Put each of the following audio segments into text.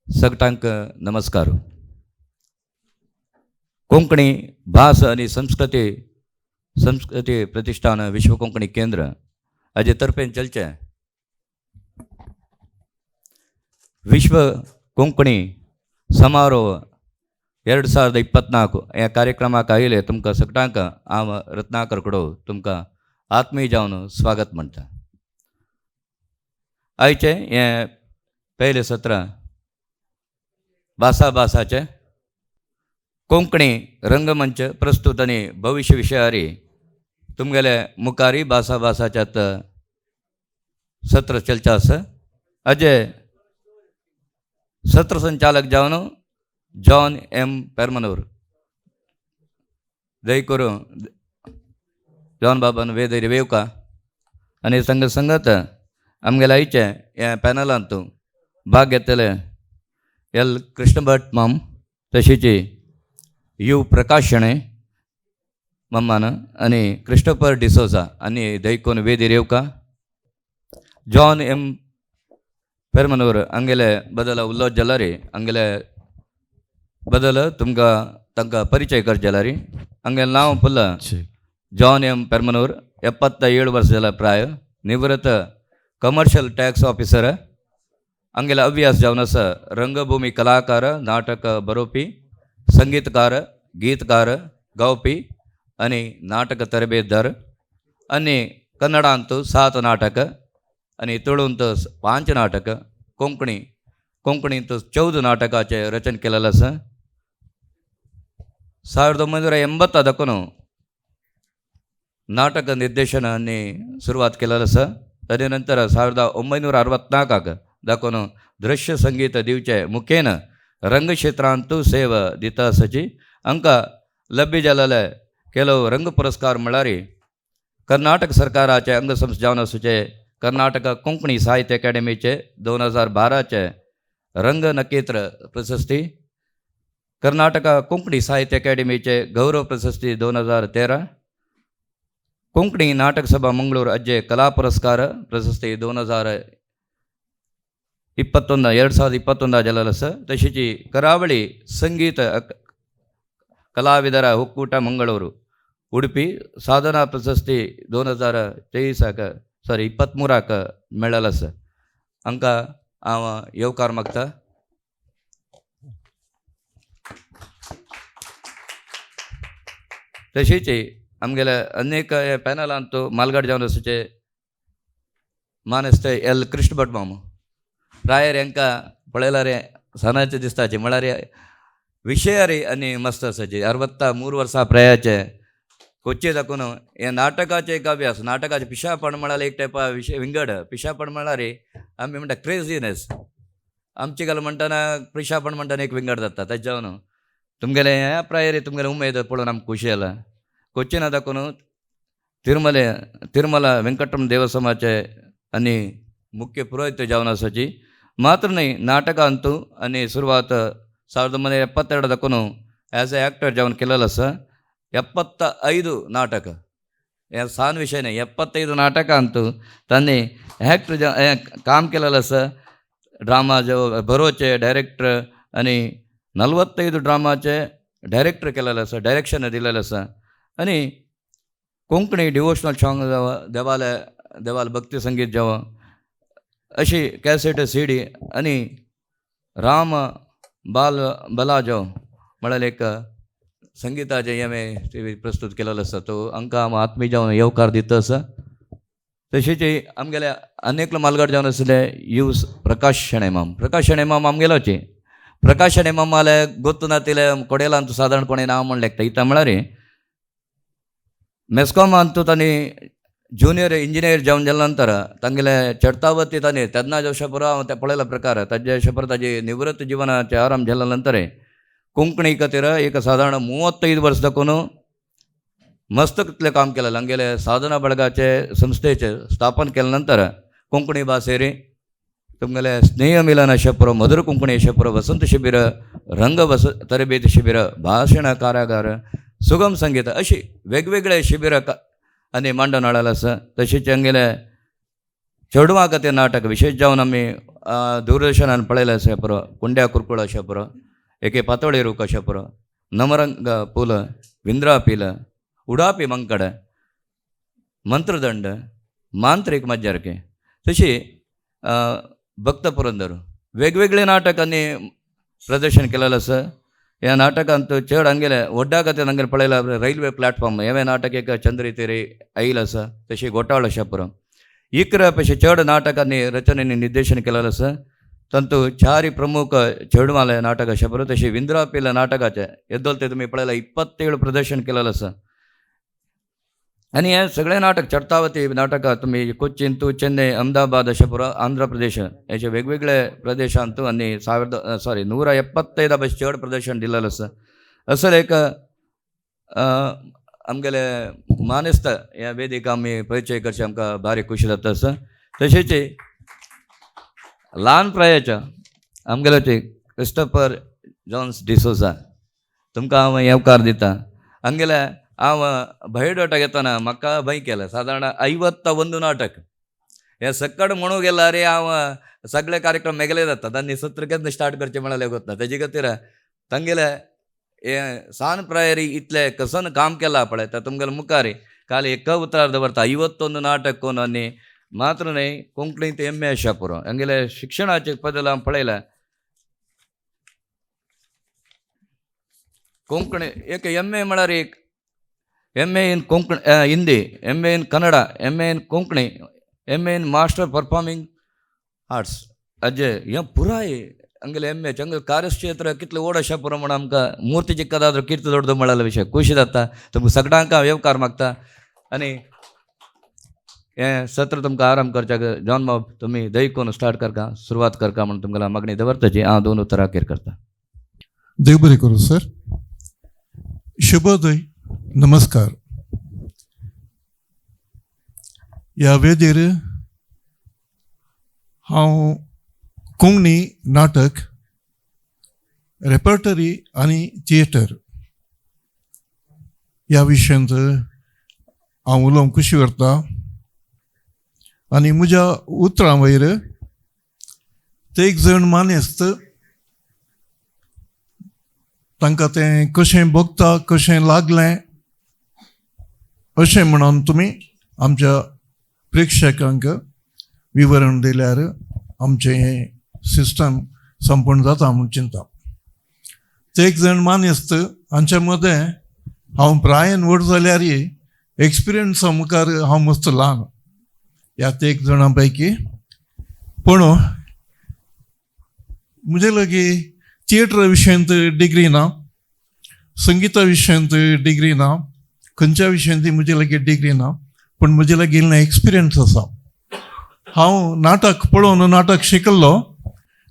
सगटांक नमस्कार. कोंकणी भास आनी संस्कृती संस्कृती प्रतिष्ठान विश्व कोंकणी केंद्र हाजे तर्फेन चलचें विश्व कोंकणी समारोह 2024 ह्या कार्यक्रमाक आयिल्ले तुमकां सगटांक हांव रत्नाकर कडो तुमकां आत्मीय जावन स्वागत म्हणटा. आयचें हें पयलें सत्र भासा भासाचें कोंकणी रंगमंच प्रस्तुत आनी भविश्य विशयारी तुमगेले मुखारी भासा भासाच्यात सत्र चलचें आसा. हाजे सत्र संचालक जावन जॉन एम पेरमनूर दय करून जॉन बाबान वेद वेवका आनी संग संगत आमगेले आयचे ह्या पॅनलांत भाग घेतले एल कृष्णभट माम, तशीच you Prakash Shenoi मम्मान आनी क्रिस्टोफर डिसोजा आनी दैकोन वेदीर येवका. जॉन एम पेरमनूर हांगेले बदल उलोवप जाल्यार हांगेले बदल तुमकां तांकां परिचय करचें जाल्यार हांगेलें नांव फुल्ल जॉन एम पेरमनूर, 77 वर्स जाल्या प्राय, निवृत्त कमर्शियल टॅक्स ऑफिसर. हांगेले अभ्यास जावन आसा रंगभूमी कलाकार, नाटक बरोवपी, संगीतकार, गीतकार, गावपी आनी नाटक तरबेजदार आनी कन्नडांत 7 नाटक आनी तुळूंत 5 नाटक, कोंकणींत 14 नाटकाचें रचन केलेलें आसा. 1980 नाटक निर्देशन आनी सुरवात केलेलें आसा. ताजे नंतर 1964 दाखोवन दृश्य संगीत दिवचें मुखेन रंगक्षेत्रांत सेवा दिता आसाची. हांकां लभ्य जालेले ಕೆಲವು ರಂಗ ಪುರಸ್ಕಾರ म्हळ्यार कर्नाटक सरकाराचे अंगसंस्था जावन आसूचे कर्नाटक कोंकणी साहित्य अकादेमीचे 2012 रंग नखेत्र प्रशस्ती, कर्नाटक कोंकणी साहित्य अकादेमीचे गौरव प्रशस्ती 2013, कोंकणी नाटक सभा मंगळूर अज्जे कला पुरस्कार प्रशस्ती 2021 2021 जालेलो. तशीच करावळी संगीत ಕಲಾವಿದರ ಒಕ್ಕೂಟ ಮಂಗಳೂರು ಉಡುಪಿ ಸಾಧನಾ ಪ್ರಶಸ್ತಿ 2023 ಸಾರಿ 23 मेळ्ळेलो आसा. हांकां हांव येवकार मागता. तशीच आमगेले अनेक पॅनलांत मालगाड जावन आसूचे मानेस्त एल कृष्णभट मामू प्रायर हांकां पळयल्यार सणाचे दिसताचे म्हळ्यार विशयारी आनी मस्त आसाचे. 63 वर्सां प्रायाचे कोच्चे दाखोवन हे नाटकाचे एक अभ्यास, नाटकाचे पिशापण म्हळ्यार एक टायपा विशय विंगड पिशापण म्हळ्यार आमी म्हणटा क्रेजीनेस, आमची गल म्हणटना पिशापण म्हणटना एक विंगड जाता. तेज्या जावन तुमगेले ह्या प्रायरी तुमगेले उमेद पळोवन आमकां खुशी जाला. कोच्चीना दाखोवन तिरुमले तिरुमला वेंकटरमण देवस्वामाचे आनी मुख्य पुरोहित जावन आसाची. मात्र न्हय नाटकांतू आनी सुरवात 1972 दाखोवन एज ए एक्टर जावन केलेलो आसा. 75 नाटक हे सान विशय न्हय, 75 नाटकांतू तांणी एक्टर काम केलेलें आसा. ड्रामा जो बरोवचे डायरेक्टर आनी 45 ड्रामाचे डायरेक्टर केलेलें आसा, डायरेक्शन दिलेलें आसा. आनी कोंकणी डिवोशनल सॉंग जावं देवाले देवाल भक्ती संगीत जावं अशी कॅसेट सी डी आनी राम बाल बलाजो म्हळ्यार एक संगिताचें हें टी प्रस्तूत केलेलो आसा. तो हांकां हांव आत्मीय जावन येवकार दिता आसा. तशीच आमगेले अनेक मालगाड जावन आसले you Prakash Shenoi माम. प्रकाश शेणै माम आमगेलोचे. प्रकाश शेणै मामाले गोत्तु नातिले कोडेलांत सादारणपणे नांव म्हण लेखता इता म्हळ्यार मेस्कॉमांत तांणी ज्युनियर इंजिनियर जावन जाल्या नंतर तांगेले चडतावती तांणी तेन्ना जशें पुरो हांव तें पळयलो प्रकार ताजे अशें पुरो ताजे निवृत्त जिवनाचे आरंभ जाल्या नंतर कोंकणी खातीर एक सादारण 35 वर्स दाखोवन मस्त कितलें काम केलें. हांगेले साधना बळगाचे संस्थेचें स्थापन केल्या नंतर कोंकणी भाशेर तुमगेले स्नेह मिलन अशें पुरो, मधुर कोंकणी अशें पुरो, वसंत शिबीर, रंग वस तरबेत शिबीर, भाशण कारागार, सुगम संगीत अशी वेगवेगळे शिबिरां आनी मांडून हाडलेलें आसा. तशीच हांगेले चेडवां खातीर नाटक विशेश जावन आमी दूरदर्शनान पळयलें अशें पुरो, कुंड्या कुरकुळ अशें पुरो, एके पातोळी रूख अशें पुरो, नमरंग पूल, विंद्रा पील, उडापी मंकड, मंत्रदंड, मांत्रीक मज्जारके, तशी भक्त पुरंदर वेगवेगळे नाटकांनी प्रदर्शन केलेलें आसा. ह्या नाटकांत चड हांगेले व्हड्डा खातीर हांगेले पळयला रेल्वे प्लॅटफॉर्म हें नाटक एक चंद्री तेरी आयिल्लें आसा, तशी घोटाळ अशें पुरो. 11 पेक्षा चड नाटकांनी रचनेनी निर्देशन केलेलें आसा. तातूंत चार प्रमुख चेडवांले नाटक अशें पुरो, तशें विंद्रा पिल्ले नाटकाचें येदोळ तें तुमी पळयलां 27 प्रदर्शन केलेलें आसा. आनी हें सगळें नाटक चडतावती नाटकां तुमी कोच्चींतू, चेन्नय, अहमदाबाद अशें पुरो, आंध्र प्रदेश हेचे वेगवेगळे प्रदेशांत आनी 175 पेक्षा चड प्रदर्शन दिलेलें आसा. असो एक आमगेले मानेस्त ह्या वेदीक आमी परिचय करचे आमकां भारी खोशी जाता आसा. तशेंच ल्हान प्रायाच्या आमगेले क्रिस्टोफर जॉन्स डिसोजा तुमकां हांव येवकार दिता. हांगेले हांव बायोडाटा घेतना म्हाका भंय केलें, सादारण 51 नाटक हें सक्कड म्हणूंक गेल्यार हांव सगळे कार्यक्रम मेगले जाता, आनी सत्र केन्ना स्टार्ट करचें म्हळ्यार गोतना. तेजे खातीर तांगेले हें सान प्रायरी इतलें कसन काम केलां पळय, तर तुमगेले मुखार काल एका उतरार दवरता 51 नाटक कोण आनी मात्र न्हय कोंकणींत एम ए आशा पुरो. हांगेले शिक्षणाचे बदल हांव पळयला, कोंकणी एक एम ए म्हळ्यार एक M A in Konkani Hindi, M A in Kannada, M A in Konkani, M A in master performing arts. अजे हें पुराय हांगेले एम एच हांगेले कार्यक्षेत्र कितलें व्हड आशा पुरो म्हण आमकां मूर्ती चिक्कदादर कीर्ती दोडदो म्हळ्यार विशय खोशी जाता. तुमकां सगळ्यांक हांव येवकार मागता आनी हें सत्र तुमकां आराम करच्याक जॉन बाब तुमी दही कोन स्टार्ट करका, सुरवात करका म्हूण तुमकां मागणी दवरताची. हांव दोन उतरां अखेर करता. देव बरें करूं सर. शुभोदय, नमस्कार. ह्या वेदीर हांव कोंकणी नाटक, रेपर्टरी आनी थिएटर ह्या विशयांत हांव उलोवंक खुशी करता आनी म्हज्या उतरां वयर ते एक जण मानेस्त तांकां तें कशें भोगता, कशें लागलें अशें म्हणून तुमी आमच्या प्रेक्षकांक विवरण दिल्यार आमचें हें सिस्टम संपूर्ण जाता म्हूण चिंता. ते एक जण मानेस्त हांच्या मदें हांव प्रायेन व्हड जाल्यार एक्सपिरियन्सा मुखार हांव मस्त ल्हान ह्या ते एक जाणां पैकी. पूण म्हजे लागीं थिएटर विशयांत डिग्री ना, संगिता विशयांत डिग्री ना, खंयच्या विशयांत म्हजे लागीं डिग्री ना, पूण म्हजे लागीं इल्लें एक्सपिरियन्स आसा. हांव नाटक पळोवन नाटक शिकल्लो.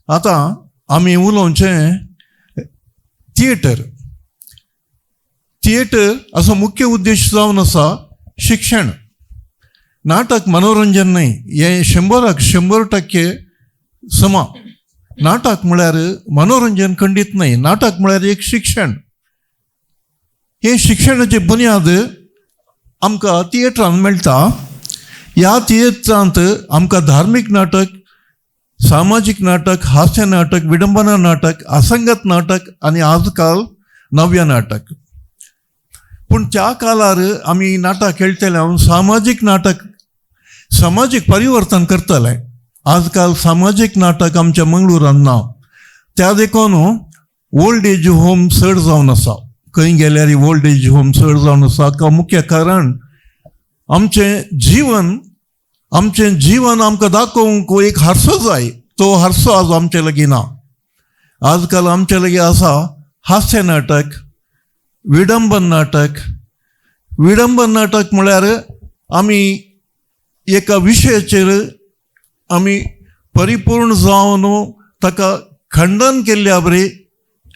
आतां आमी उलोवचें थिएटर. थिएटर असो मुख्य उद्देश जावन आसा शिक्षण. नाटक मनोरंजन न्हय, हें 100% समा. नाटक म्हळ्यार मनोरंजन खंडीत न्हय, नाटक म्हळ्यार एक शिक्षण. हे शिक्षणाची बुन्याद आमकां थिएटरान मेळटा. ह्या थिएटरांत आमकां धार्मीक नाटक, सामाजीक नाटक, हास्य नाटक, विडंबना नाटक, असंगत नाटक आनी आजकाल नव्या नाटक. पूण त्या काळार आमी नाटक खेळटले, हांव सामाजीक नाटक, सामाजीक परिवर्तन करतले. आजकाल सामाजीक नाटक आमच्या मंगळुरान ना, त्या देखून ओल्ड एज होम चड जावन आसा. खंय गेल्यार ओल्ड एज होम चड जावन आसा. का मुख्य कारण आमचें जीवन, आमचें जीवन आमकां दाखोवंक एक हारसो जाय, तो हारसो आज आमचे लागीं ना. आजकाल आमचे लागीं आसा हास्य नाटक, विडंबन नाटक. विडंबन नाटक म्हळ्यार आमी एका विशयाचेर आमी परिपूर्ण जावन ताका खंडन केल्ल्या बरी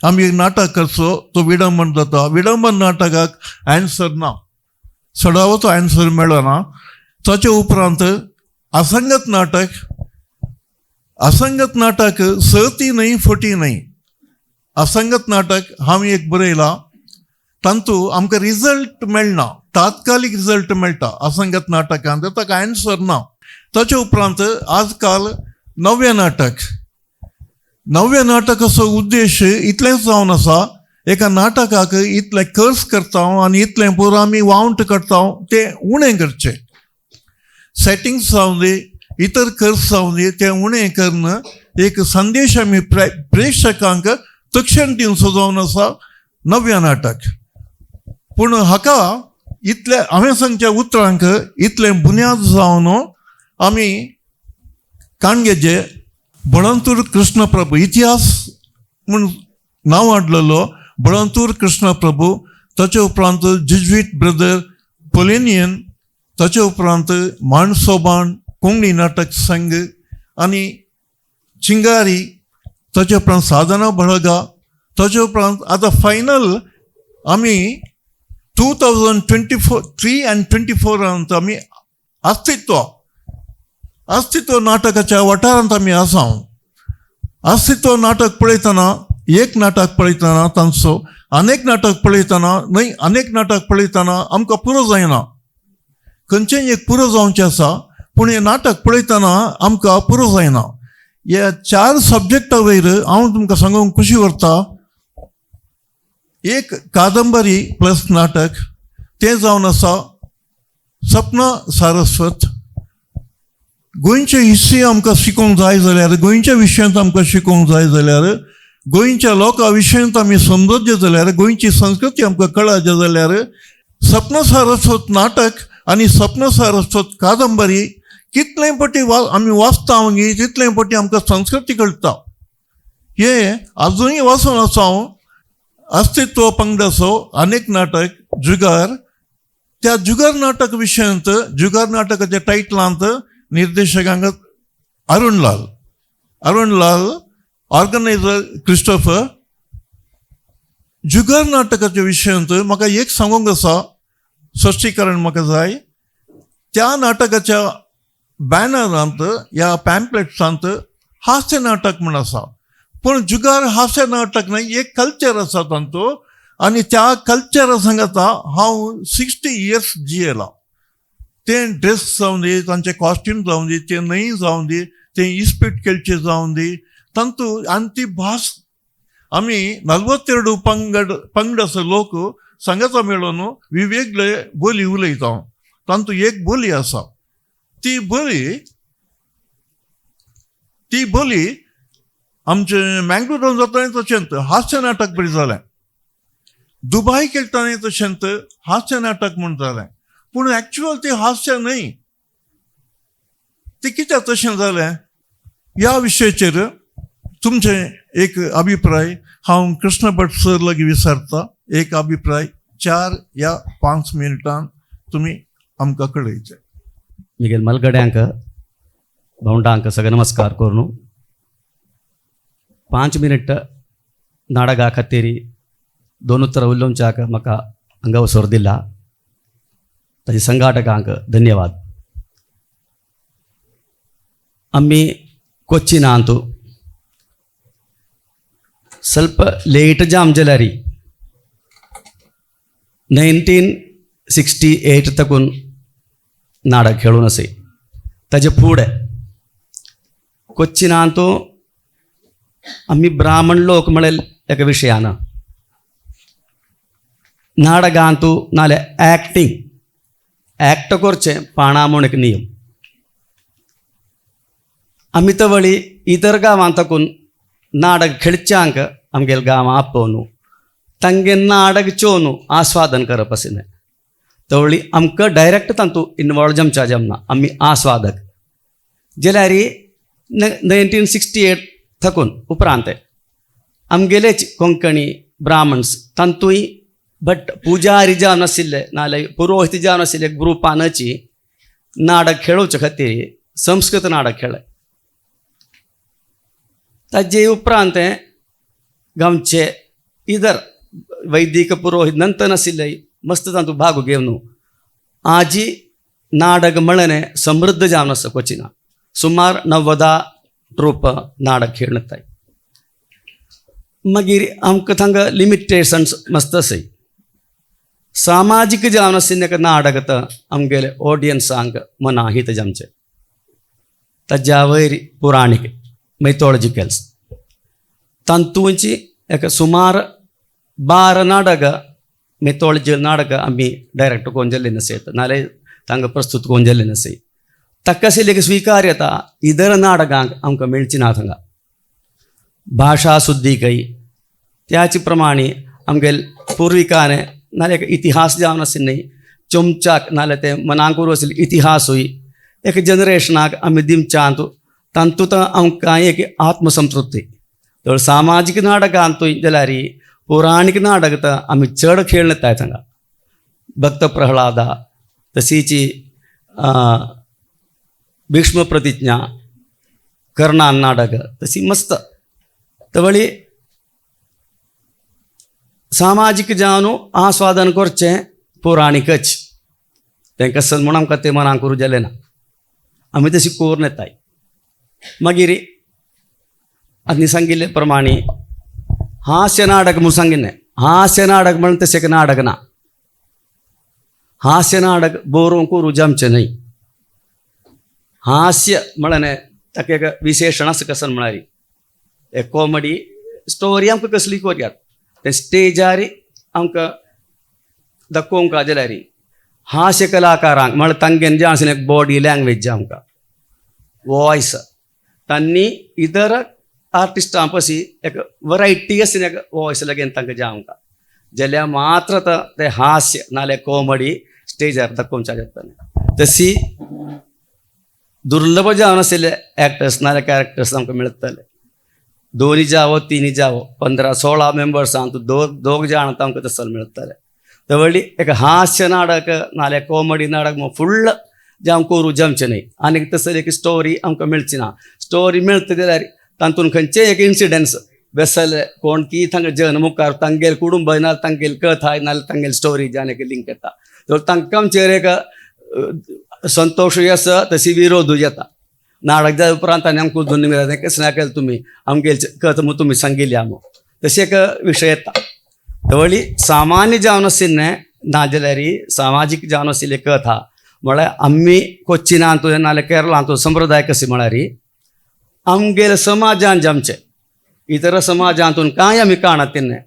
आमी नाटक करचो, तो विडंबन जाता. विडंबन नाटकाक एन्सर ना, सडावतो एन्सर मेळना. ताचे उपरांत असंगत नाटक. असंगत नाटक सती न्हय, फटी न्हय. असंगत नाटक हांवें एक बरयलां, तातूंत आमकां रिजल्ट मेळना, तात्कालीक रिजल्ट मेळटा. असंगत नाटकांत ताका एन्सर ना. ताचे उपरांत आजकाल नव्या नाटक, नव्या नाटकाचो उद्देश इतलेंच जावन आसा, एका नाटकाक इतलें खर्च करता आनी इतलें पुरो आमी वावंट करता तें उणें करचें. सेटिंग्स जावं दी, इतर खर्च जावं दी, तें उणें करून एक संदेश आमी प्रेक्षकांक तक्षण दिवचो जावन आसा नव्या नाटक. पूण हाका इतले हांवें सांगच्या उतरांक इतलें बुन्याद जावन आमी काणगेचे बळंतूर कृष्णप्रभू इतिहास म्हूण नांव हाडलेलो बळंतूर कृष्णप्रभू, ताचे उपरांत जिज्वीट ब्रदर पोलेनियन, ताचे उपरांत माणसोबाण कोंकणी नाटक संघ आनी चिंगारी, ताचे उपरांत साधना बळगा, ताचे उपरांत आतां फायनल आमी 2024 3 आनी 24 आमी अस्तित्व अस्तित्व नाटकाच्या वाठारांत आमी आसा. अस्तित्व नाटक पळयतना, एक नाटक पळयतना तांचो अनेक नाटक पळयतना न्हय, अनेक नाटक पळयतना आमकां पुरो जायना. खंयचेंय एक पुरो जावचें आसा, पूण हें नाटक पळयतना आमकां पुरो जायना. ह्या चार सब्जेक्टा वयर हांव तुमकां सांगूंक खुशी व्हरता. एक कादंबरी प्लस नाटक तें जावन आसा सपना सारस्वत. गोंयचे हिस्ट्री आमकां शिकोवंक जाय जाल्यार, गोंयच्या विशयांत आमकां शिकोवंक जाय जाल्यार, गोंयच्या लोकां विशयांत आमी समजत जाल्यार, गोंयची संस्कृती आमकां कळाचे जाल्यार सपना सारस्वत नाटक आनी सपना सारस्वत कादंबरी कितले पटी आमी वाचता मागीर तितले पटी आमकां संस्कृती कळटा. हे आजुनूय वाचून आसा हांव. अस्तित्व पंगडाचो अनेक नाटक जुगार, त्या जुगार नाटक विशयांत जुगार नाटकाच्या टायटलांत निर्देशकांक अरुणलाल, अरुणलाल ऑर्गनायझर क्रिस्टोफर. जुगार नाटकाच्या विशयांत म्हाका एक सांगूंक आसा, स्पश्टीकरण म्हाका जाय. त्या नाटकाच्या बॅनरांत ह्या पॅम्पलेट्सांत हास्य नाटक म्हूण आसा, पूण जुगार हास्य नाटक न्हय, एक कल्चर आसा तांचो आनी त्या कल्चरा सांगता हांव 60 इयर्स जियेलां. तें ड्रेस जावं दी, तांचे कॉस्ट्यूम जावं दी, तें न्हंय जावं दी, तें इस्पीट खेळचें जावं दी, तांतू आनी ती भास आमी 42 पंगड पंगडाचो लोक सांगाता मेळून वेगवेगळे बोली उलयता. तांतू एक बोली आसा, ती बोली ती बोली आमचे मँगलोरान जाता तशेंच हास्य नाटक बरें जालें, दुबाय खेळटाना तशेंच हास्य नाटक म्हूण जालें, पूण एक्चुअल ती हास्य न्हय, ती कित्याक तशें जालें ह्या विशयाचेर तुमचें एक अभिप्राय हांव कृष्ण भट सर लागीं विचारता. एक अभिप्राय 4 या 5 मिनटान तुमी आमकां कळयचे. मिगेल मलगड्यांक भावंडांक सगळे नमस्कार करून 5 मिनिट नाडगा खातीर दोन उतरां उलोवच्याक म्हाका हांगा अवसर दिला ताजे संघाटकांक धन्यवाद. आमी कोच्चिनांत ಸ್ವಲ್ಪ ಲೇಟ್ ಜಾಮ್ जाल्यार 1968 तकून नाटक खेळून असे ताजे फुडें कोच्चिनांत आमी ब्राह्मण लोक म्हळ्यार एका विशयान नाटकांतू नाल्यार एक्टींग एक्ट करचें पाणा म्हूण एक नियम. आमी तवळी इतर गांवांत तकून नाटक खेळच्यांक आमगेले गांवां आपोवन तांगे नाटक चोवन आस्वादन करप आशिल्लें. तवळी आमकां डायरेक्ट तातूंत इनवॉल्व जमच्या जमना, आमी आस्वादक. जाल्यार 1968 थकून उपरांत आमगेलेच कोंकणी ब्राह्मण्स तांतूय बट पुजारी जावन आशिल्ले नाल्यार पुरोहीत जावन आशिल्ले ग्रुपानची नाटक खेळोवचे खातीर संस्कृत नाटक खेळ्ळें. ताजे उपरांत गांवचे इधर वैदिक पुरोहीत नंतर आशिल्ले मस्त तातूंत भाग घेवन आजी नाटक म्हणलें समृद्ध जावन आसा कोचिना. सुमार 90 ट्रूप नाटक खेळटाय. मागीर आमकां थांगा लिमिटेशन्स मस्त आसाय. सामाजीक जावन आशिल्लें नाटक आमगेले ऑडियन्सांक मना हित जावचें. ताज्या वयर पुराणीक मैथोलॉजिकल्स तातूंची एक सुमार 12 नाटक मिथोलॉजिकल नाटक आमी डायरेक्ट कोण जाल्ले नसयत नाल्यार तांकां प्रस्तूत कोण जाल्ले नसय ताका एक स्विकार्यता इतर नाटकांक आमकां मेळची ना. थंगा भाशा शुद्धीकय त्याच प्रमाणे आमगे पुर्विकाने नाल्यार एक इतिहास जावन आशिल्ले चमच्याक नाल्यार ते मनांकूर आशिल्ले इतिहासूय एक जनरेशनाक आमी दिमच्यांत तातूंत आमकां एक आत्मसंतृप्ती. तर सामाजीक नाटकांतूय जाल्यार पौराणीक नाटक तर आमी चड खेळ येताय थंगा भक्त प्रहलादा तशीच भीष्म प्रतिज्ञा कर्णान नाटक तशी मस्त तवळी सामाजीक जावन आस्वादन करचें पौराणीकच तें कसल म्हूण आमकां तें मनाक करूं जालें ना आमी तशी करून येताय. मागीर आनी सांगिल्ले प्रमाणे हास्य नाटक म्हूण सांगिल्लें. हास्य नाटक म्हण तशें एक नाटक ना. हास्य नाटक बरोवंक करूं जमचें न्हय. हास्य म्हळ्यार ताका एक विशेशण आसा कसन म्हळ्यार एक कॉमेडी स्टोरी आमकां कसली करयात तें स्टेजार आमकां दाखोवंक जाल्यार हास्य कलाकारांक म्हळ्यार तांगेन जें आसा एक बॉडी लँग्वेज आमकां वॉयस तांणी इतर आर्टिस्टां पशी एक वरायटी आशिल्ली एक वॉयस लागीं तांकां जें आमकां जाल्यार मात्र ते हास्य नाल्यार कॉमेडी स्टेजार दाखोवच्या जाता. तशी दुर्लभ जावन आशिल्ले एक्टर्स नाल्यार कॅरेक्टर्स आमकां मेळटले. 2 जावो 3 जावो 15-16 मेंबर्सांत दोग जाण आमकां तसो मेळटले. तवळी एक हास्य नाटक नाल्यार कॉमेडी नाटक फुल्ल जावं करूं जमचें न्हय आनी तसली एक स्टोरी आमकां मेळची ना. स्टोरी मेळटा जाल्यार तातूंत खंयचेय एक इन्सिडंट्स बेसले कोण की थांगा जन मुखार तांगेल कुटुंब नाल्यार तांगेल कथा नाल्यार तांगेल स्टोरी जावन एक लिंक येता. तर तांकां आमचेर एक संतोशूय आसा तशी विरोधूय येता. नाटक जाल्या उपरांत आनी आमकां दोन मेळटा कशें ना केलें तुमी आमगेल कथा म्हूण तुमी सांगिल्ली आमकां तशें एक विशय येता. तवळी सामान्य जावन आशिल्लें नाजाल्यार सामाजीक जावन आशिल्ली कथा म्हळ्यार आमी कोच्चिनांत नाल्यार केरळांत संप्रदाय कशें म्हळ्यार आमगेले समाजान आमचे इतर समाजांतून कांय आमी काणा तिन्ने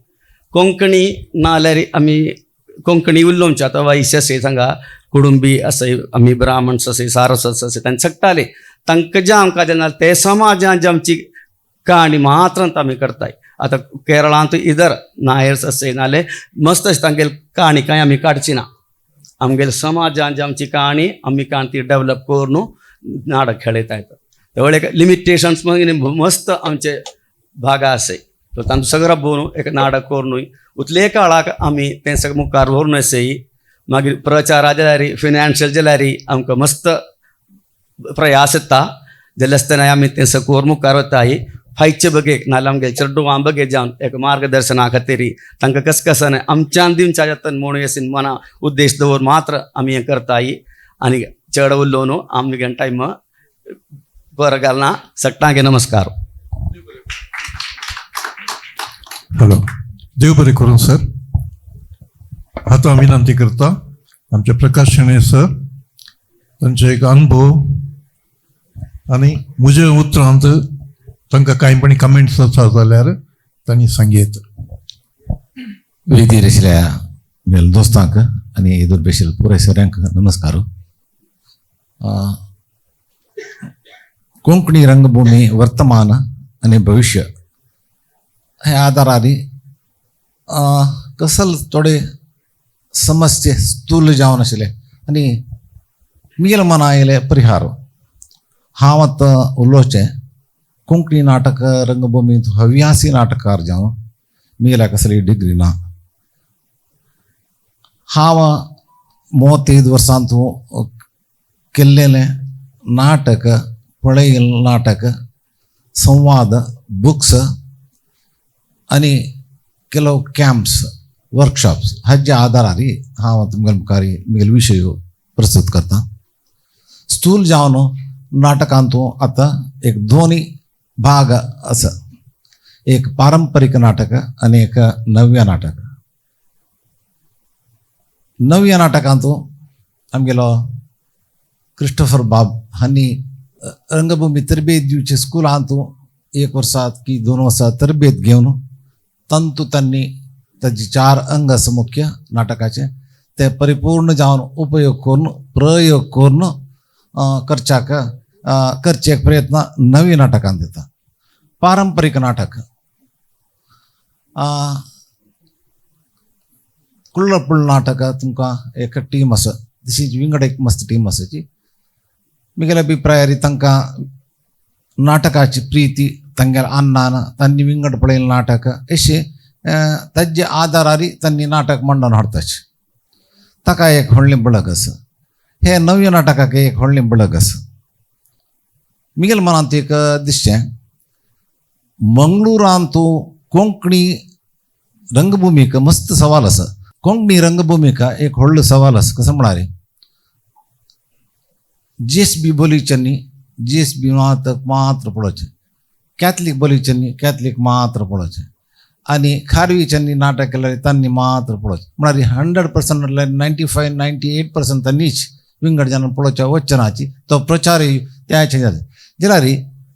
कोंकणी नाल्यार आमी कोंकणी उलोवचे आतां वैश्य आसय थांगा कुडुंबी आसय आमी ब्राह्मण्स आसय सारस्वत आसय तांचे सगटाले तांकां जें आमकां जेन्ना ते समाजान जे आमची काणी मात्र आमी करताय. आतां केरळांत इधर नायर्स आसय नाल्यार मस्त अशें तांगेली काणी कांय आमी काडची ना. आमगेले समाजान जी आमची काणी आमी काणी ती डेवलप करून नाटक खेळयताय. तेवळ एक लिमिटेशन्स मागीर मस्त आमचे भागा आसय तो तांचो सगळो भोवन एक नाटक करून उतले काळाक आमी तें सगळें मुखार व्हरून आसय. मागीर प्रचारा जाल्यार फिनान्शियल जाल्यार आमकां मस्त प्रयास येता जाल्यार आसतना आमी तें सगळें करून मुखार वताय. फायचे बगेक नाल्यार आमगे चेडवां बगे जावन एक मार्गदर्शना खातीर तांकां कस कसन आमच्यान दिवच्या जाता म्हणून अशें मना उद्देश दवर मात्र आमी हें करताय. आनी चड उलोवन आमगे टायम बरो घालना. सगळ्यांक नमस्कार. हॅलो, देव बरें करूं सर. आतां विनंती करता आमचे प्रकाश शेणै सर तांचे एक अनुभव आनी म्हजे उतरांत तांकां कांय पण कमेंट्स आसा जाल्यार तांणी सांगयत. वेदीर आशिल्ल्या मेल दोस्तांक आनी दुर्बेशील पुराय सऱ्यांक नमस्कार. कोंकणी रंगभूमी वर्तमान आनी भविश्य ह्या आदारार कसल थोडे समस्ये स्थूल जावन आशिल्ले आनी मेल मना आयले परिहार. हांव आतां उलोवचें कोंकणी नाटक रंगभूमींत हव्यासी नाटककार जावन मेला कसली डिग्री ना. हांव 35 वर्सांत केल्लेलें नाटक पळयिल्लें नाटक संवाद बुक्स आनी ಕೆಲವು ಕ್ಯಾಂಪ್ಸ್ वर्कशॉप्स हाज्या आदारार हांव तुमगे मुखार म्हगेलो विशय प्रस्तुत करता. स्थूल जावन नाटकांत आतां एक दोनी भाग आसा, एक पारंपरीक नाटक आनी एक नव्या नाटक. नव्या नाटकांत आमगेलो क्रिस्टोफर बाब हांणी रंगभूमी तरबेत दिवचे स्कुलांत 1 वर्सात की 2 वर्सां तरबेत घेवन तंतु तांणी ताजी 4 अंग आसा मुख्य नाटकाचे ते परिपूर्ण जावन उपयोग करून प्रयोग करून करच्याक करचे एक प्रयत्न नवी नाटकान दिता. पारंपरीक नाटक कुल्लपूल नाटक तुमकां एक टीम आसा, तशीच विंगड एक मस्त टीम आसा जी मिगेल्या अभिप्रायारी तांकां नाटकाची प्रिती तांगेल्या अन्नान तांणी विंगड पळयलें नाटक अशें ताजे आदारारी तांणी नाटक मांडून हाडताचे. ताका एक व्हडलें बळग आसा, हे नव्या नाटकाक एक व्हडलें बळग आसा. मिगेल मनांत एक दिसचें मंगळुरांत कोंकणी रंगभूमिका मस्त सवाल आसा. कोंकणी रंगभूमिका एक व्हडलो सवाल आसा. कसो म्हळ्यार जी एस बी बोलीच्यांनी जी एस बी मात्र मात्र पळोवचें, कॅथलीक बोलीच्यांनी कॅथलीक मात्र पळोवचें आनी खारवीच्यांनी नाटक केल्यार तांणी मात्र पळोवचें. म्हळ्यार 100% म्हळ्यार 95 98% तांणीच विंगड जाणां पळोवच्या वचनाची तो प्रचारय त्याचे जाता. जाल्यार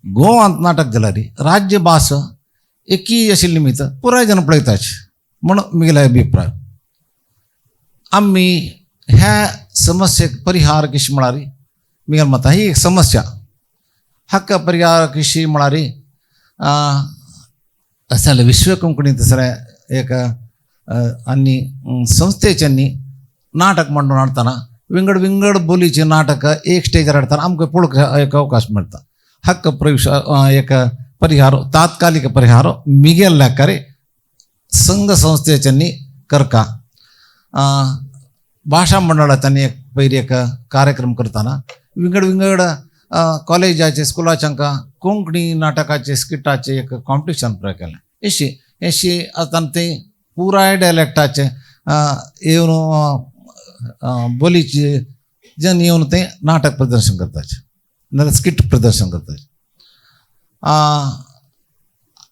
गोवांत नाटक जाल्यार राज्य भास एकी आशिल्ली निमित्त पुराय जाण पळयताच म्हूण म्हगेलो अभिप्राय. आमी ह्या समस्येक परिहार कशी म्हळ्यार म्हगेल्या मतान ही एक समस्या हाका परिहार कशी म्हळ्यार अशें जाल्यार विश्व कोंकणी तसलें एक आनी संस्थेच्यांनी नाटक मांडून हाडटना विंगड विंगड बोलीचें नाटक एक स्टेजार हाडटना आमकां पळोवंक एक अवकाश मेळटा. हक्क प्रवेश एक परिहार तात्कालिक परिहार मिगेल लेखारी संघ संस्थेच्यांनी करका. भाशा मंडळाच्यांनी एक पयली एक कार्यक्रम करतना विंगड विंगड कॉलेजाचे स्कुलाच्यांका कोंकणी नाटकाचे स्किटाचे एक कॉम्पिटिशन प्रयोग केलें. अशी अशी आतां ते पुराय डायलेक्टाचे येवन बोलीचे जन येवन ते नाटक प्रदर्शन करताचे नाल्यार स्किट प्रदर्शन करताचे.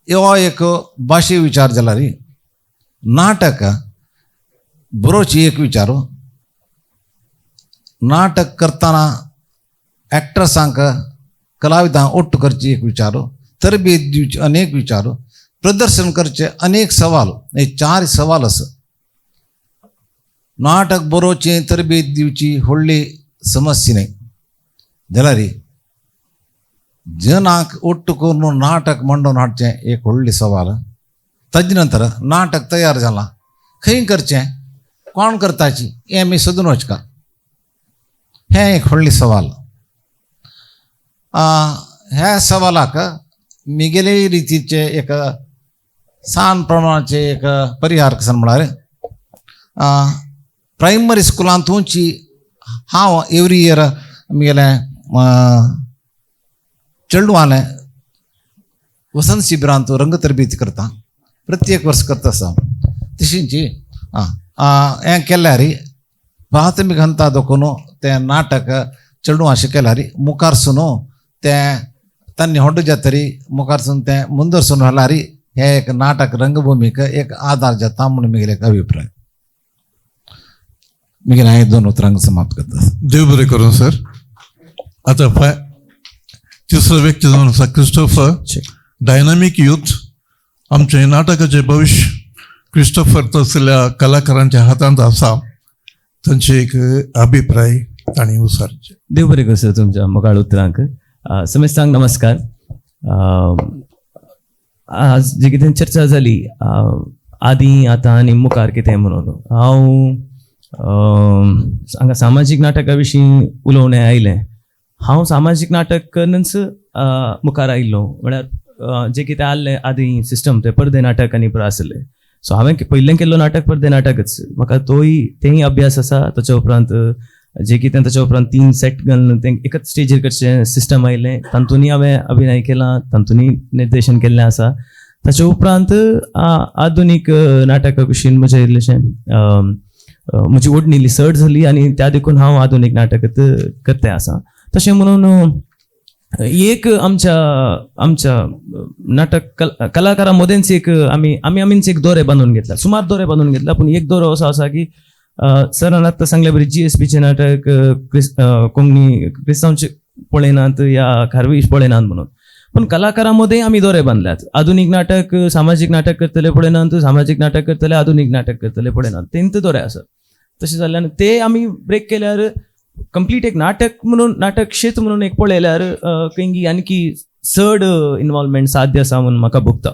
हो एक भाशे विचार जाल्यार नाटक बरोवची एक विचार. नाटक करतना एक्ट्रसांक कलाविदांक ओट्ट करची एक विचार, तरबेत दिवची अनेक विचार, प्रदर्शन करचे अनेक सवाल, हे 4 सवाल आसा. नाटक बरोवचें तरबेत दिवची व्हडली समस्या न्हय, जाल्यार जनाक ओट्ट करून नाटक मांडून हाडचें एक व्हडलें सवाल. ताजे नंतर नाटक तयार जालां खंय करचें कोण करताची हें आमी सोदून वचका, हें एक व्हडलें सवाल. ह्या सवालाक मिगेले रितीचे एक सान प्रमाणाचे एक परिहार कशें म्हळ्यार प्रायमरी स्कुलांतूची हांव एवरी इयर म्हगेलें चेडवालें वसंत शिबिरांत रंग तरबेती करता, प्रत्येक वर्स करता आसा. तशींची हें केल्यार प्राथमीक हंता दाखोवन तें नाटक चेडवां शिकयल्यार मुखारसून तें तांणी होड्ड जातरी मुखारसून तें मुंदरसून व्हेल्यार हें एक नाटक रंगभूमीक एक आदार जाता म्हूण म्हगेलो एक अभिप्राय. म्हगेलें हांवें 2 उतरांक समाप्त करता. देव बरें करूं सर. आतां तिसरो व्यक्ती जावन आसा क्रिस्टोफर, डायनामीक यूथ. आमचें नाटकाचें भविश्य क्रिस्टोफर तसल्या कलाकारांच्या हातांत आसा, तांचे एक अभिप्राय तांणी उसारचे. देव बरें करूं सर तुमच्या मोगाळ उतरांक. समेस्तांक नमस्कार. आज जी कितें चर्चा जाली आदीं आतां आनी मुखार कितें म्हणून हांव हांगा सामाजीक नाटका विशीं उलोवणें आयलें. हांव सामाजीक नाटक करनच मुखार आयिल्लो, म्हळ्यार जें कितें आहलें आदीं सिस्टम तें पडदे नाटक आनी पुरो आसलें. सो हांवें पयलें केल्लो नाटक पडदे नाटकच, म्हाका तोय तेंय अभ्यास आसा. ताच्या उपरांत जें कितें ताच्या उपरांत 3 सेट घालून तें एकच स्टेजीर करचें सिस्टम आयलें, तातूंतय हांवें अभिनय केला, तातूंतय निर्देशन केल्लें आसा. ताच्या उपरांत आधुनीक नाटका कुशीन म्हजें इल्लेशें म्हजी ओडणी इल्ली चड जाली आनी त्या देखून हांव आधुनीक नाटक करते आसा. तशें म्हणून एक आमच्या आमच्या नाटक कलाकारां मदेंच एक आमी आमी आमीच एक दोरे बांदून घेतला, सुमार दोरे बांदून घेतला. पूण एक दोरो असो आसा की सरान आत्तां सांगल्या बरी जी एस पीचें नाटक, कोंकणी क्रिस्तांवचे पळयनात या खारवीश पळयनात म्हणून, पूण कलाकारां मदें आमी दोरे बांदल्यात. आधुनीक नाटक सामाजीक नाटक करतले पळयनात, सामाजीक नाटक करतले आधुनीक नाटक करतले पळयनात, तेंच दोरे आसात. तशें जाल्ल्यान ते आमी ब्रेक केल्यार कंप्लीट एक नाटक म्हणून नाटक क्षेत्र म्हणून एक पळयल्यार खंय आणखी चड इनवॉल्वमेंट साध्य आसा म्हणून म्हाका भोगता.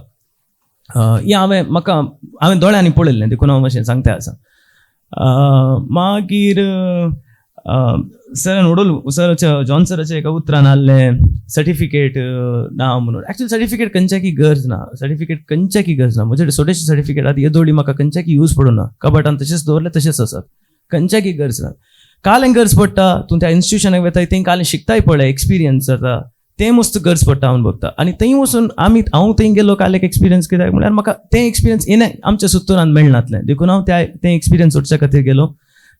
हें हांवें म्हाका हांवें दोळ्यांनी पळयल्लें देखून हांव मातशें सांगता आसा. मागीर सरान उडोल सराच्या जॉन सराच्या एका उतरान आहलें सर्टिफिकेट ना म्हणून. एक्चुअली सर्टिफिकेट खंयच्याकी गरज ना, सर्टिफिकेट खंयच्याकी गरज ना. म्हजे स्वदेशी सर्टिफिकेट आतां येदोळी म्हाका खंयच्याकी यूज पडूना, कबाटान तशेंच दवरलें तशेंच आसात, खंयच्याकी गरज ना. कालें गरज पडटा तूं त्या इन्स्टिट्युशनाक वताय थंय कालें शिकताय पळय एक्सपिरियन्स जाता, तें मस्त गरज पडटा म्हणून बघता. आनी थंय वचून आमी हांव थंय गेलो काल एक एक्सपिरियन्स कित्याक म्हणल्यार म्हाका तें एक्सपिरियन्स येना आमच्या सुत्तुरान मेळनातलें, देखून हांव त्या तें एक्सपिरियन्स सोडच्या खातीर गेलो.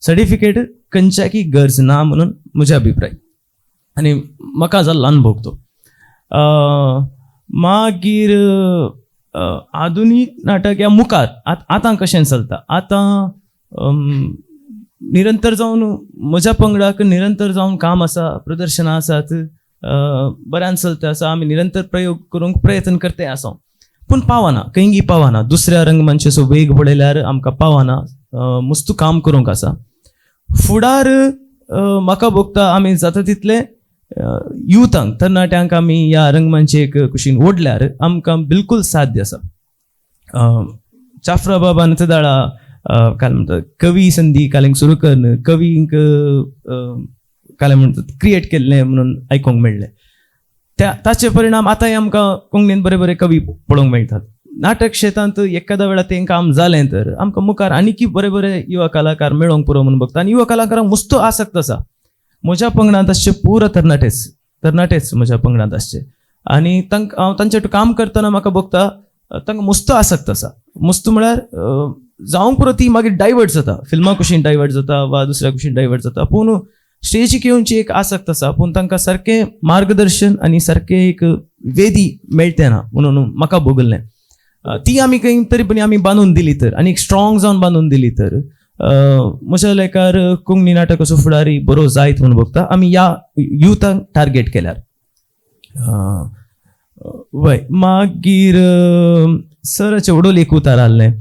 सर्टिफिकेट खंयच्याकी गरज ना म्हणून म्हजे अभिप्राय आनी म्हाका जाल्लो अनुभव तो. मागीर आधुनीक नाटक ह्या मुखार आतां कशें चलता, आतां निरंतर जावन म्हज्या पंगडाक निरंतर जावन काम आसा, प्रदर्शनां आसात, बऱ्यान चलता आसा, आमी निरंतर प्रयोग करूंक प्रयत्न करते आसा, पूण पावना खंयगी पावना. दुसऱ्या रंगमंचाचो वेग पळयल्यार आमकां पावना, मस्तू काम करूंक आसा. फुडार म्हाका भोगता आमी जाता तितले युथांक तरणाट्यांक आमी ह्या रंगमंचेक कुशीन ओडल्यार आमकां बिलकूल साध्य आसा. चाफ्रा बाबान तेदाळा काय म्हणटात कवी संदी कालेंक सुरू करून कवींक काय म्हणटात क्रिएट केल्लें म्हणून आयकूंक मेळ्ळें. त्या ताचे परिणाम आतांय आमकां कोंकणीन बरे बरे कवी पळोवंक मेळटात. नाटक क्षेत्रांत एखाद्या वेळार तें काम जालें तर आमकां मुखार आनीकी बरे बरे युवा कलाकार मेळोवंक पुरो म्हणून बघता. आनी युवा कलाकारांक मस्त आसक्त आसा. म्हज्या पंगडांत आसचे पुरो तरणाटेच तरणाटेच म्हज्या पंगडांत आसचे आनी तांकां हांव तांचे काम करतना म्हाका भोगता तांकां मस्त आसक्त आसा. मस्त म्हळ्यार जावंक पुरो ती मागीर डायवर्ट जाता, फिल्मां कुशीन डायवर्ट जाता वा दुसऱ्या कुशीन डायवर्ट जाता, पूण स्टेजीक येवची एक आसक्त आसा, पूण तांकां सारकें मार्गदर्शन आनी सारकें एक वेदी मेळटे ना म्हणून म्हाका भोगल्लें. ती आमी खंय तरी पण आमी बांदून दिली तर आनी एक स्ट्रॉंग जावन बांदून दिली तर म्हज्या लेखार कोंकणी नाटकाचो फुडारी बरो जायत म्हणून बघता आमी ह्या युथांक टार्गेट केल्यार. वय मागीर सराचें उडोल एक उतार आहलें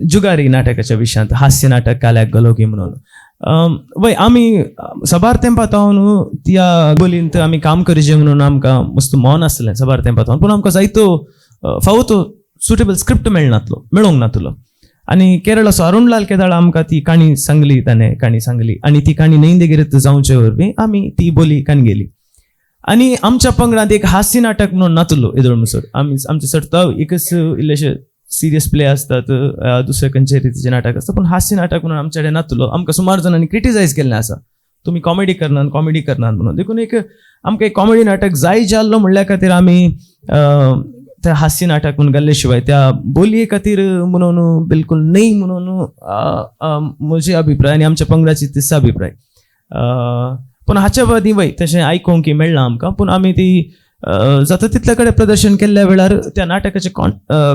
जुगारी नाटकाच्या विशयांत, हास्य नाटक काल्याक गलो की म्हणून. वय आमी साबार तेंपा तावन त्या बोलींत आमी काम करचें म्हणून आमकां मस्त मन आसलें साबार तेंपा तावन, पूण आमकां जायतो फावो तो सुटेबल स्क्रिप्ट मेळनातलो, मेळोंक नातलो. आनी केरळाचो अरुणलाल केदाळ आमकां ती काणी सांगली, ताणें काणी सांगली आनी ती काणी नैंदगिरीत जावचे वरवीं आमी ती बोली काणी गेली. आनी आमच्या पंगडांत एक हास्य नाटक म्हणून नातलो येदोळ म्हणसर आमी आमचे चडता एकच इल्लेशे सिरियस प्ले आसतात, दुसरे खंयचे रितीचे नाटक आसता, पूण हास्य नाटक म्हणून आमचे कडेन नातलो. आमकां सुमार जाणांनी क्रिटिसायज केल्लें आसा, तुमी कॉमेडी करनात कॉमेडी करनात म्हणून. देखून एक आमकां एक कॉमेडी नाटक जाय जाल्लो म्हणल्या खातीर आमी त्या हास्य नाटक म्हणून गेल्ले शिवाय त्या बोलये खातीर म्हणून बिलकूल न्हय म्हणून म्हजे अभिप्राय आनी आमच्या पंगडाची तिस अभिप्राय. पूण हाच्या बादी वय तशें आयकूंक मेळ्ळां आमकां, पूण आमी ती जाता तितल्या कडेन प्रदर्शन केल्ल्या वेळार त्या नाटकाचे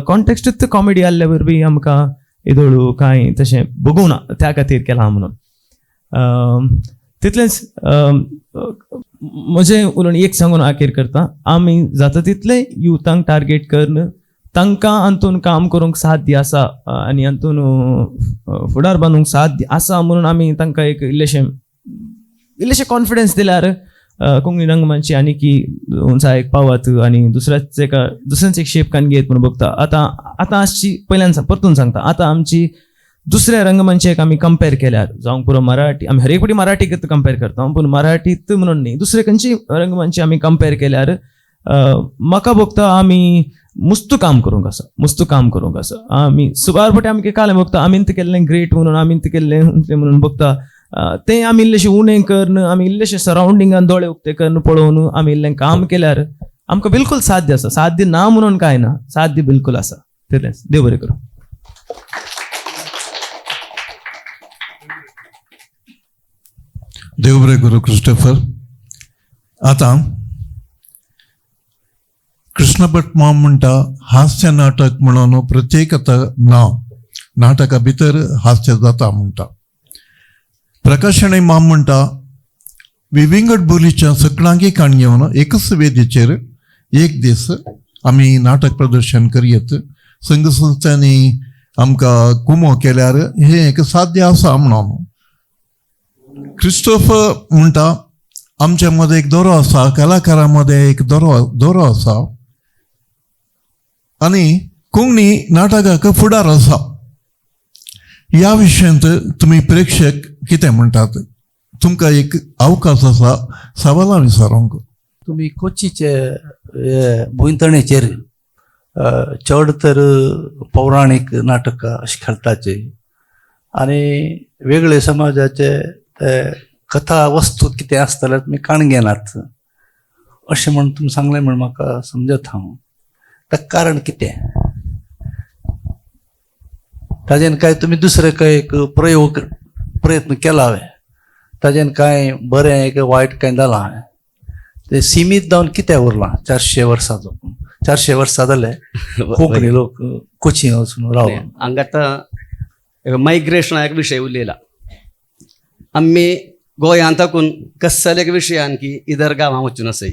कॉन्टेक्स्टूच कॉमेडी आसल्या वरवीं आमकां येदोळू कांय तशें भोगूंक ना त्या खातीर केलां म्हणून. तितलेंच म्हजें उलोवणें एक सांगून आखेर करता, आमी जाता तितलें युथांक टार्गेट करून तांकां हातून काम करूंक साध्य आसा आनी हातून फुडार बांदूंक साध्य आसा म्हणून आमी तांकां एक इल्लेशें इल्लेशें कॉन्फिडन्स दिल्यार कोंकणी रंगमंची आनी की उंचायेक पावत आनी दुसऱ्याच एका दुसऱ्यांच एक शेप कान घेत म्हणून बघता. आतां आतां आसची पयल्यान परतून सांगता, आतां आमची दुसऱ्या रंगमंचेक आमी कंपेर केल्यार जावंक पुरो मराठी, आमी हर एक फावटी मराठीक कंपेर करता पूण मराठीत म्हणून न्ही, दुसरे खंयची रंगमंची आमी कंपेर केल्यार म्हाका भोगता आमी मुस्तू काम करूंक आसा, मुस्तू काम करूंक आसा. आमी सुमार फावटी आमी कालें भोगता आमी तें केल्लें ग्रेट म्हणून, आमी तें केल्लें म्हणून भोगता, तें आमी इल्लेशें उणें करून आमी इल्लेशें सरावंडिंगान दोळे उक्ते करून पळोवन आमी इल्लें काम केल्यार आमकां बिलकूल साध्य आसा. साध्य ना म्हणून कांय ना, साध्य बिलकूल आसा. तितलेंच, देव बरें करूं. देव बरें करूं क्रिस्टोफर. आतां कृष्णभट माम म्हणटा हास्य नाटक म्हणून प्रत्येक आतां ना नाटका भितर हास्य जाता म्हणटा. प्रकाशणे माम म्हणटा विविंगड बोलीच्या सगळ्यांकी काण घेवन एकच वेदीचेर एक दीस आमी नाटक प्रदर्शन करयत. संघ संस्थांनी आमकां कुमो केल्यार हें एक साध्य आसा म्हणून. क्रिस्टोफ म्हणटा आमच्या मदें एक दोरो आसा, कलाकारां मदें एक दोरो आसा आनी कोंकणी नाटकाक फुडार आसा. ह्या विशयांत तुमी प्रेक्षक कितें म्हणटात? तुमकां एक अवकाश आसा सवालां विचारूंक. तुमी कोचीचे भुंयतणेचेर चड तर पौराणीक नाटकां अशें खेळटाचे आनी वेगळे समाजाचे ते कथा वस्तू कितें आसतलें तुमी काण घेनात अशें म्हण तुमी सांगलें म्हण म्हाका समजत हांव. ताका कारण कितें? ताजेन काय तुमी दुसरे काय एक प्रयोग प्रयत्न केला हांवें, ताजेन कांय बरें एक वायट कांय जालां हांवें, ते सिमीत जावन कित्याक उरलां? 400 वर्सां 400 वर्सां जाले कोंकणी लोक कोची वचून रावला. हांगा आतां मायग्रेशना एक विशय उलयला. आमी गोंयांत साकून कसले एक विशयान की इधर गांवां वचून आसय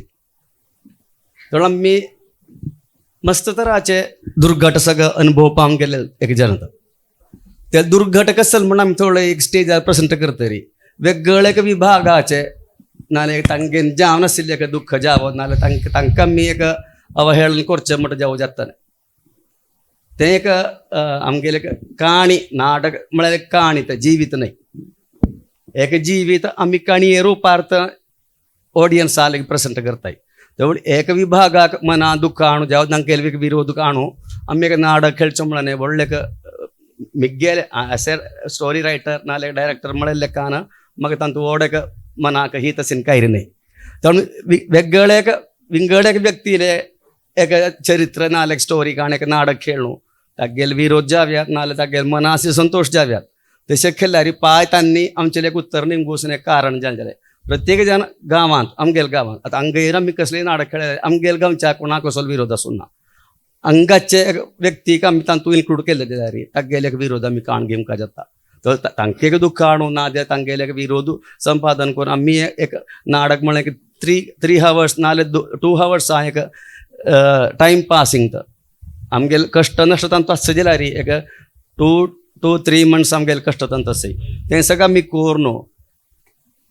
तर आमी मस्त तराचे दुर्घट सगळो अनुभव पावंक गेले एक जनता. ते दुर्घट कसल म्हण आमी थोडे एक स्टेजार प्रेजेंट करतरी वेगळे एक विभागाचे नाल्यार तांगे जावन आशिल्लें एक दुख्ख जावं नाल्यार तांकां आमी एक अवहेळन करचें म्हणटा जावं जाता. तें एक आमगेलें एक काणी नाटक म्हळ्यार एक काणी, तें जिवीत न्हय, एक जिवीत आमी काणये रुपार्थ ऑडियन्सा प्रेजेंट करताय. तेवढ एक विभागाक मना दुख्ख हाणू जावं तांकां एक विरोध हाणू आमी एक नाटक खेळचो म्हणलें व्हडलें एक मिगेले एज ए स्टोरी रायटर नाल्यार डायरेक्टर म्हळ्यार लेखान म्हाका तांतूं व्हड एक मनाक ही तशें कांय न्हय. तर वेगळे एक विंगड एक व्यक्तीले एक चरित्र नाल्यार एक स्टोरी काण एक नाटक खेळ्ळू तागेले विरोध जाव्यात नाल्यार तागेले मनासी संतोश जाव्यात. तशें खेळ्ळ्यार पांय तांणी आमचें एक उत्तर निमगून एक कारण जालें. प्रत्येक जण गांवांत आमगेल गांवांत आतां हांगेर आमी कसलेय नाटक खेळ्ळे आमगेल गांवच्या कोणाक कसलो विरोध आसूं ना, हांगाचे एक व्यक्तीक आमी तातूंत इन्क्लूड केल्ले जाल्यार तागेले एक विरोध आमी काण घेवंक जाता. तर तांकां एक दुख्ख हाडूं ना जाल्यार तांगेले एक विरोध संपादन करून आमी एक नाटक म्हळ्यार एक थ्री हवर्स नाल्यार 2 हवर्स एक टायम पासिंग. तर आमगेले कश्ट नश्ट तांतूं आसचे जाल्यार एक 2-3 मंथ्स आमगेले कश्ट तांतूं आसय तें सगळें आमी करून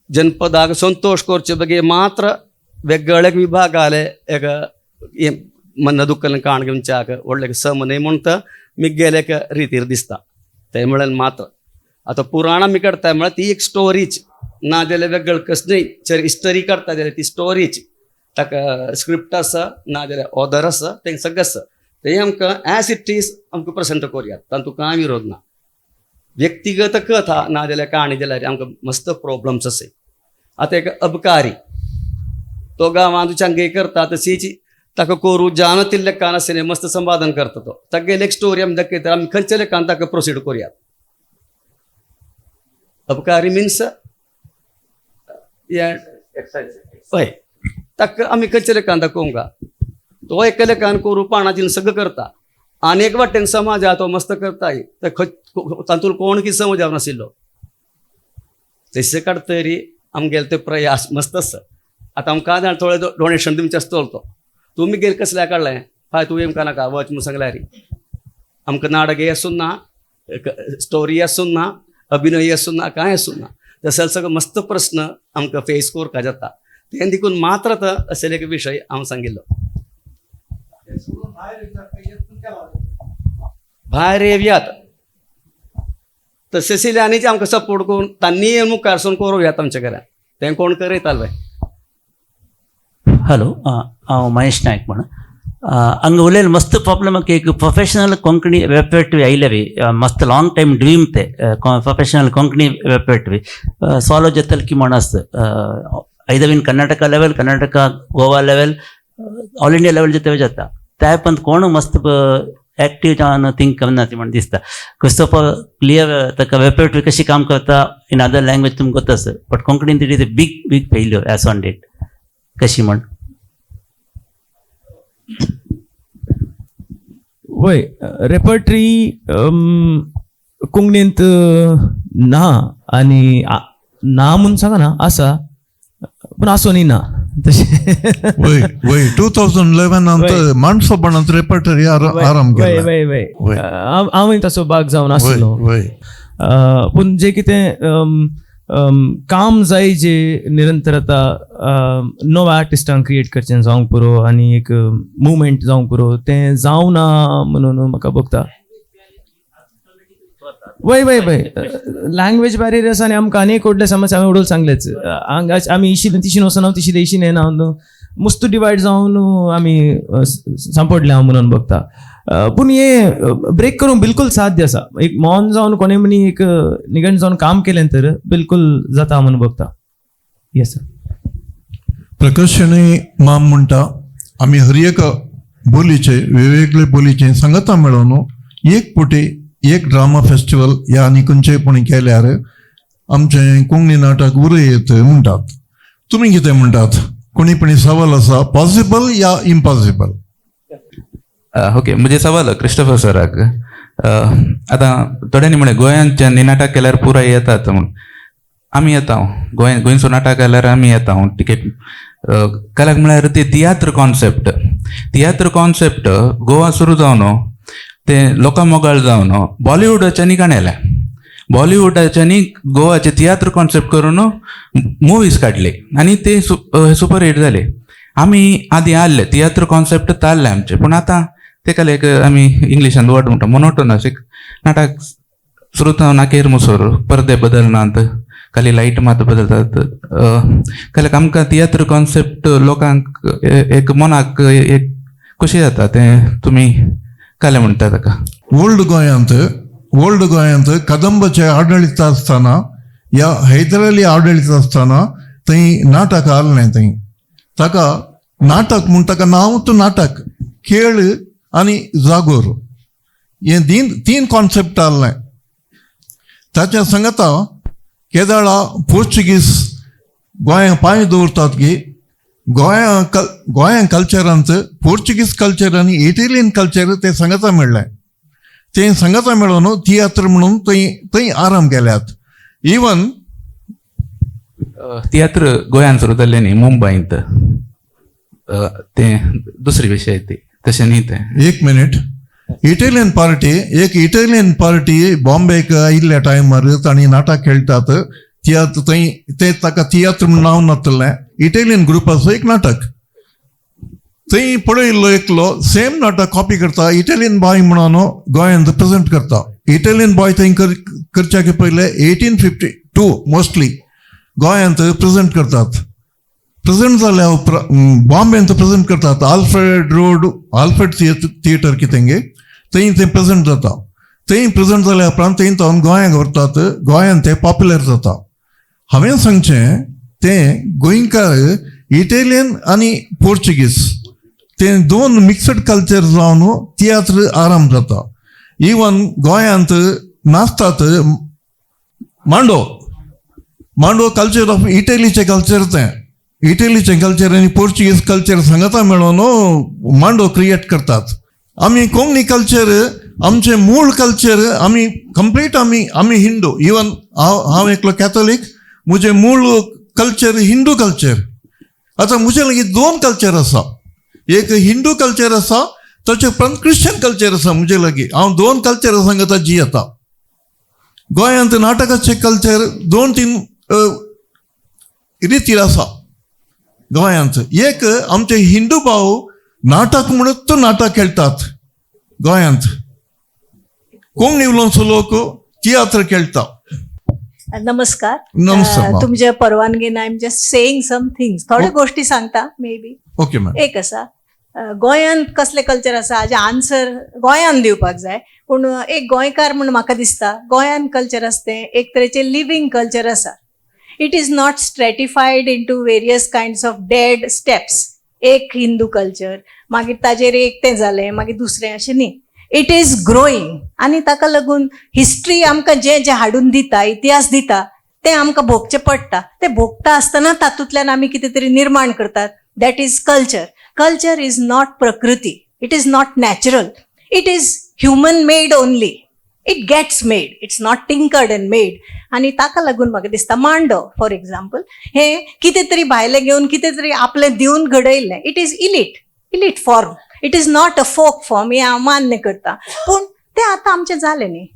जनपदाक संतोश करचे बगे मात्र वेगळे विभागाले एक मन दुख्ख काण घेवच्याक व्हडलें सम न्हय म्हूण तर मिगेले एक रितीर दिसता तें म्हळ्यार मात्र. आतां पुराणां आमी काडटा म्हळ्यार ती एक स्टोरीच ना जाल्यार वेगळे कसलीय हिस्टरी काडटा जाल्यार ती स्टोरीच ताका स्क्रिप्ट आसा ना जाल्यार ऑदर आसा तें सगळें आसा तें आमकां एज it is आमकां प्रेजेंट करुया तातूंत कांय विरोध ना. व्यक्तिगत कथा ना जाल्यार काणी जाल्यार आमकां मस्त प्रोब्लम्स आसय. आतां एक अबकारी तो गांवांत चांगे करता तशीच ताका करूं जावन तिल्ले लेखान आसलें मस्त संपादन करता तो तागेली एक स्टोरी आमी दाखयता आमी खंयच्या लेखान ताका प्रोसीड करुया. अबकारी मिन्स हय ताका आमी खंयच्या लेखान दाखोवंक तो एका लेखान करूं पाणाचेर सगळें करता आनी एक वाटेन समाज तो मस्त करता तातूंत कोण कितें समज जावन आशिल्लो तशें काडटरी आमगेले ते प्रयास मस्त आसा. आतां आमकां जाण थोडे डोनेशन तुमचें आसतलो तो तुमी गेले कसल्या काडलें हय तूं आमकां नाका वच म्हूण सांगल्यार आमकां नाटक आसूं ना स्टोरी आसूं ना अभिनय आसूं ना कांय आसूं ना तशें सगळो मस्त प्रस्न आमकां फेस करपाक जाता तें देखून मात्र आतां असले एक विशय हांव सांगिल्लो. भायर येवयात तशें आनी आमकां सपोर्ट करून तांणी मुखार सून करूयात आमच्या घरान तें कोण करयताले. हॅलो, हांव महेश नायक म्हण. हांगा उलयले मस्त प्रॉब्लम एक प्रोफेशनल कोंकणी रेपर्टरी आयले मस्त लाँग टायम ड्रीम ते प्रोफेशनल कोंकणी रेपर्टरी सॉल्व जातले की म्हण आसता either in Karnataka level, Karnataka Goa level, all India level जाता जाता त्या पण कोण मस्त एक्टीव जावन थिंक करना ती म्हण दिसता. क्रिस्तोफर क्लियर ताका रेपर्टरी कशी काम करता इन अदर लँग्वेज तुमकां कोत्ता आसता बट कोंकणीन it is a big big failure as on date कशी म्हण. वय रेपर्टरी कोंकणींत ना आनी ना म्हूण सांगना आसा. पूण आसूनय ना तशें. वय वय, 2011 माणसोपणांत रेपर्टरी आराम केला. वय वय, हांवूय तसो भाग जावन आसलो. पूण जे कितें काम जाय, जे निरंतरता नव्या आर्टिस्टांक क्रिएट करचें जावंक पुरो आनी एक मुवमेंट जावंक पुरो, तें जावना म्हणून म्हाका भोगता. वय वय वय, लँग्वेज बॅरियर आसा आनी आमकां आनी एक व्हडलें समस्या हांवें उडोवन सांगलेच, हांगा आमी इशी तिशीन वचना, तिशी देशीन येना, मस्त डिवायड जावन आमी सांपडले हांव म्हणून बघता. पूण हे ब्रेक करूंक बिलकुल साध्य आसा. एक मौन जावन कोणे म्हणी एक निगण जावन काम केलें तर बिलकुल जाता म्हणून बघता. Yes sir. प्रकर्षणी माम म्हणटा, आमी हर एका बोलीचे वेगवेगळे बोलीचे सांगता मेळोवन एक पोटी एक ड्रामा फेस्टिवल या आनी खंयचेय पूण केल्यार आमचें कोंकणी नाटक उरयत म्हणटात. तुमी कितें म्हणटात? कोणी पण सवाल आसा, पॉसिबल या इम्पॉसिबल? ओके, म्हजें सवाल क्रिस्टोफर सराक. आतां थोड्यांनी म्हणलें गोंयांच्यान नाटक केल्यार पुराय येतात म्हूण. आमी येता गोंय, गोंयचो नाटक केल्यार आमी येता टिकेट कलाक. म्हळ्यार ते तियात्र कॉन्सेप्ट, तियात्र कॉन्सेप्ट गोवा सुरू जावन ते लोकां मोगाळ जावन बॉलिवूडाच्यांनी काणयलें. बॉलिवूडाच्यांनी गोवाचे तियात्र कॉन्सेप्ट करून मुवीज काडले आनी ते सुपर हिट जाले. आमी आदी आहले तियात्र कॉन्सेप्ट ताल्ले आमचे, पूण आतां तेका एक आमी इंग्लिशान वर्ड म्हणटा मोनोटोनस. एक नाटक सुरू जावन अखेर मुसोर परदे बदलनात, खाली लायट मात बदलतात. खाली आमकां तियात्र कॉन्सेप्ट लोकांक एक मनाक एक खोशी जाता, तें तुमी कालें म्हणटा ताका. ओल्ड गोंयांत कदंबाचे आडळीत आसतना या हैदर अली आडळीत आसतना थंय नाटक आसलें. थंय ताका नाटक म्हूण ताका नांव तूं नाटक, खेळ आनी जागोर हे तीन तीन कॉन्सेप्ट आसलें. ताच्या सांगता केदाळा पोर्चुगीज गोंया पांय दवरतात की गोंया कल गोंया कल्चरांत पोर्चुगीज कल्चर आनी इटालियन कल्चर ते सांगता मेळ्ळें. ते सांगता मेळोन तियात्र म्हणून थंय थंय आराम केल्यात इवन. तियात्र गोंयांत सुरू जाल्ले न्ही, मुंबयंत. तें दुसरी विशय ती, तशें न्ही तें. एक मिनिट. इटालियन पार्टी, एक इटालियन पार्टी बॉम्बेक आयिल्ल्या टायमार तांणी नाटक खेळटात तियात्र थंय. ते ताका तियात्र म्हूण नांव नासलें. इटालियन ग्रुपाचो एक नाटक थंय पळयल्लो एकलो सेम नाटक कॉपी करता, इटालियन बॉय म्हणून गोंयांत प्रेझेंट करता. इटालियन बॉय थंय करच्याक पयले 1852 मोस्टली गोंयांत प्रेझेंट करतात. प्रेझेंट जाल्या उपरांत बॉम्बेंत प्रेझेंट करतात, आल्फ्रेड रोड, आल्फ्रेड थिएटर कितें गे, थंय तें प्रेझेंट जाता. थंय प्रेझेंट जाल्या उपरांत थंय तावन गोंयांक व्हरतात, गोंयांत तें पॉप्युलर जाता. हांवें सांगचें तें गोंयकार इटालियन आनी पोर्चुगीज ते दोन मिक्सड कल्चर जावन तियात्र आराम जाता. इवन गोंयांत नाचतात मांडो. मांडो कल्चर ऑफ इटलीचें कल्चर, तें इटलीचें कल्चर आनी पोर्चुगीज कल्चर सांगता मेळोन मांडो क्रिएट करतात. आमी कोंकणी कल्चर, आमचें मूळ कल्चर, आमी कंप्लीट आमी आमी हिंदू. इवन हांव हांव एकलो कॅथोलीक, म्हजें मूळ कल्चर हिंदू कल्चर. आतां म्हजे लागीं दोन कल्चर आसा. एक हिंदू कल्चर आसा, ताचे उपरांत क्रिश्चन कल्चर आसा म्हजे लागीं. हांव दोन कल्चर सांगता जियेता. गोंयांत नाटकाचें कल्चर दोन तीन रितीर आसा गोंयांत. एक आमचे हिंदू भाव नाटक म्हणत तो नाटक खेळटात गोंयांत. कोंकणी उलोवचो लोक तियात्र खेळटा. नमस्कार. नमस्कार. तुमच्या परवानगीन I am just saying some things, थोड्यो गोष्टी सांगता मे बी. Okay ma'am. एक आसा, गोंयांत कसलें कल्चर आसा हाजें आन्सर गोंयान दिवपाक जाय, पूण एक गोंयकार म्हूण म्हाका दिसता गोंयान कल्चर आसा तें एक तरेचें लिवींग कल्चर आसा. It is not stratified into various kinds of dead steps. एक हिंदू कल्चर, मागीर ताजेर एक तें जालें, मागीर दुसरें, अशें न्ही. It is growing आनी ताका लागून हिस्ट्री आमकां जें जें हाडून दिता, इतिहास दिता, तें आमकां भोगचें पडटा. तें भोगता आसतना तातूंतल्यान आमी कितें तरी निर्माण करतात. That is culture. Culture is not प्रकृती. It is not natural. It is human made only. It gets made, it's not tinkered and made. आनी ताका लागून म्हाका दिसता मांडो फॉर एग्जाम्पल हें कितें तरी भायलें घेवन कितें तरी आपलें दिवन घडयल्लें. It is elite elite form, it is not a folk form, हें हांव मान्य करता, पूण तें आतां आमचें जालें न्ही,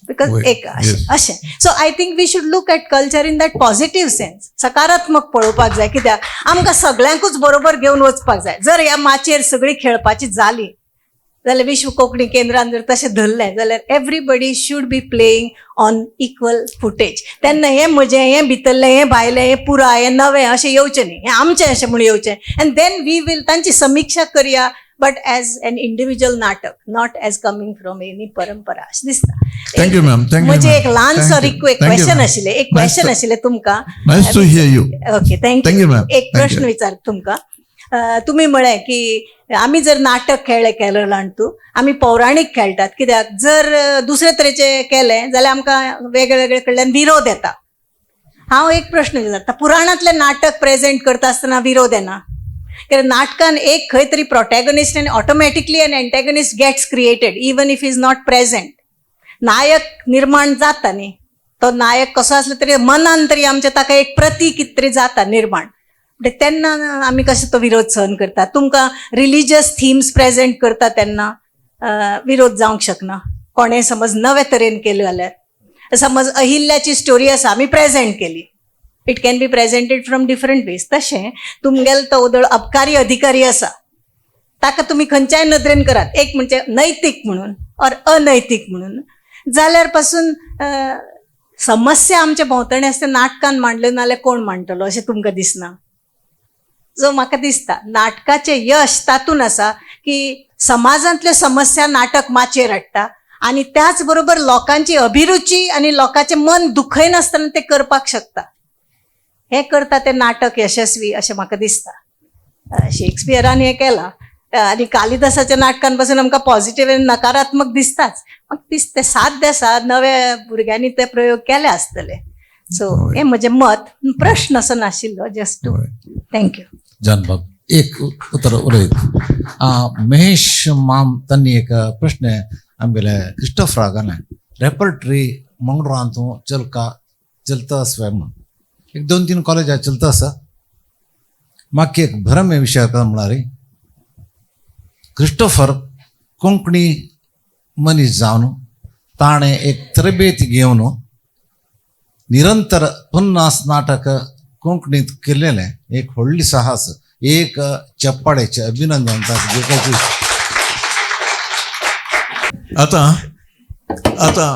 because एक अशें. So I think we should look at culture in that positive sense, सकारात्मक पळोवपाक जाय, कित्याक आमकां सगळ्यांकूच बरोबर घेवन वचपाक जाय. जर ह्या माचयेर सगळीं खेळपाची जाली जाल्यार विश्व कोंकणी केंद्रान जर तशें धरलें जाल्यार everybody should be playing on equal footage. तेन्ना हें म्हजें, हें भितरलें, हें भायलें, हें पुराय, हें नवें अशें येवचें न्ही, हें आमचें अशें म्हूण येवचें. अँड then we will तांची समिक्षा करया, बट एज एन इंडिविज्युअल नाटक, not as coming from any परंपरा अशें दिसता. Thank you ma'am, thank you. म्हजें एक ल्हानसो क्वेश्चन आशिल्लें, एक क्वेश्चन आशिल्लें तुमकां. Nice to hear you. Okay, thank you ma'am. एक प्रश्न विचार तुमकां. तुमी म्हळें की आमी जर नाटक खेळ्ळें केरळान तूं आमी पौराणीक खेळटात, कित्याक जर दुसरे तरेचें केलें जाल्यार आमकां वेगळे वेगळे कडल्यान विरोध येता. हांव एक प्रश्न विचारता, पुराणांतलें नाटक प्रेजेंट करता आसतना विरोध येना? कित्याक नाटकान एक खंय तरी प्रोटॅगनिस्ट आनी automatically an antagonist gets created even if is not present. Naik निर्माण जाता न्ही, तो नायक कसो आसलो तरी मनान तरी आमच्या ताका एक प्रती कितें तरी जाता निर्माण. तेन्ना आमी कशें तो विरोध सहन करता? तुमकां रिलिजियस थिम्स प्रेजेंट करता तेन्ना विरोध जावंक शकना. कोणें समज नवे तरेन केलें जाल्यार, समज अहिल्याची स्टोरी आसा आमी प्रेजेंट केली, it can be presented from different ways. तशें तुमगेलो तो उदळ अबकारी अधिकारी आसा ताका तुमी खंयच्याय नदरेन करात, एक म्हणजे नैतीक म्हणून ऑर अनैतीक म्हणून, जाल्यार पासून समस्या आमच्या भोंवतणी आसता नाटकान मांडल्यो नाल्यार कोण मांडटलो अशें तुमकां दिसना? जो म्हाका दिसता नाटकाचें यश तातूंत आसा की समाजांतल्यो समस्या नाटक माचयेर हाडटा आनी त्याच बरोबर लोकांची अभिरुची आनी लोकांचें मन दुखयनासतना तें करपाक शकता. हें करता तें नाटक यशस्वी अशें म्हाका दिसता. शेक्सपियरान हें केलां आनी कालिदासाच्या नाटकान पासून आमकां पॉझिटिव्ह आनी नकारात्मक दिसताच. म्हाका दिसता तें साध्य आसा, नव्या भुरग्यांनी ते प्रयोग केले आसतले. सो हें म्हजें मत, प्रश्न असो नाशिल्लो, जस्ट टू thank you. जानबाब एक उतर उलयत. महेश माम तांणी एक प्रश्न आमगेले क्रिस्टोफराक रेपर्टरी मंगळूरांत चलका चलता आसवाय म्हणून एक दोन तीन कॉलेजां चलता आसा. म्हाका एक भरम हे विशयाक म्हळ्यार क्रिस्टोफर कोंकणी मनीस जावन ताणें एक तरबेत घेवन निरंतर 50 नाटक कोंकणीत केलेलें एक व्हडली साहस, एक चप्पाड्याचें अभिनंदन ताका. आतां आतां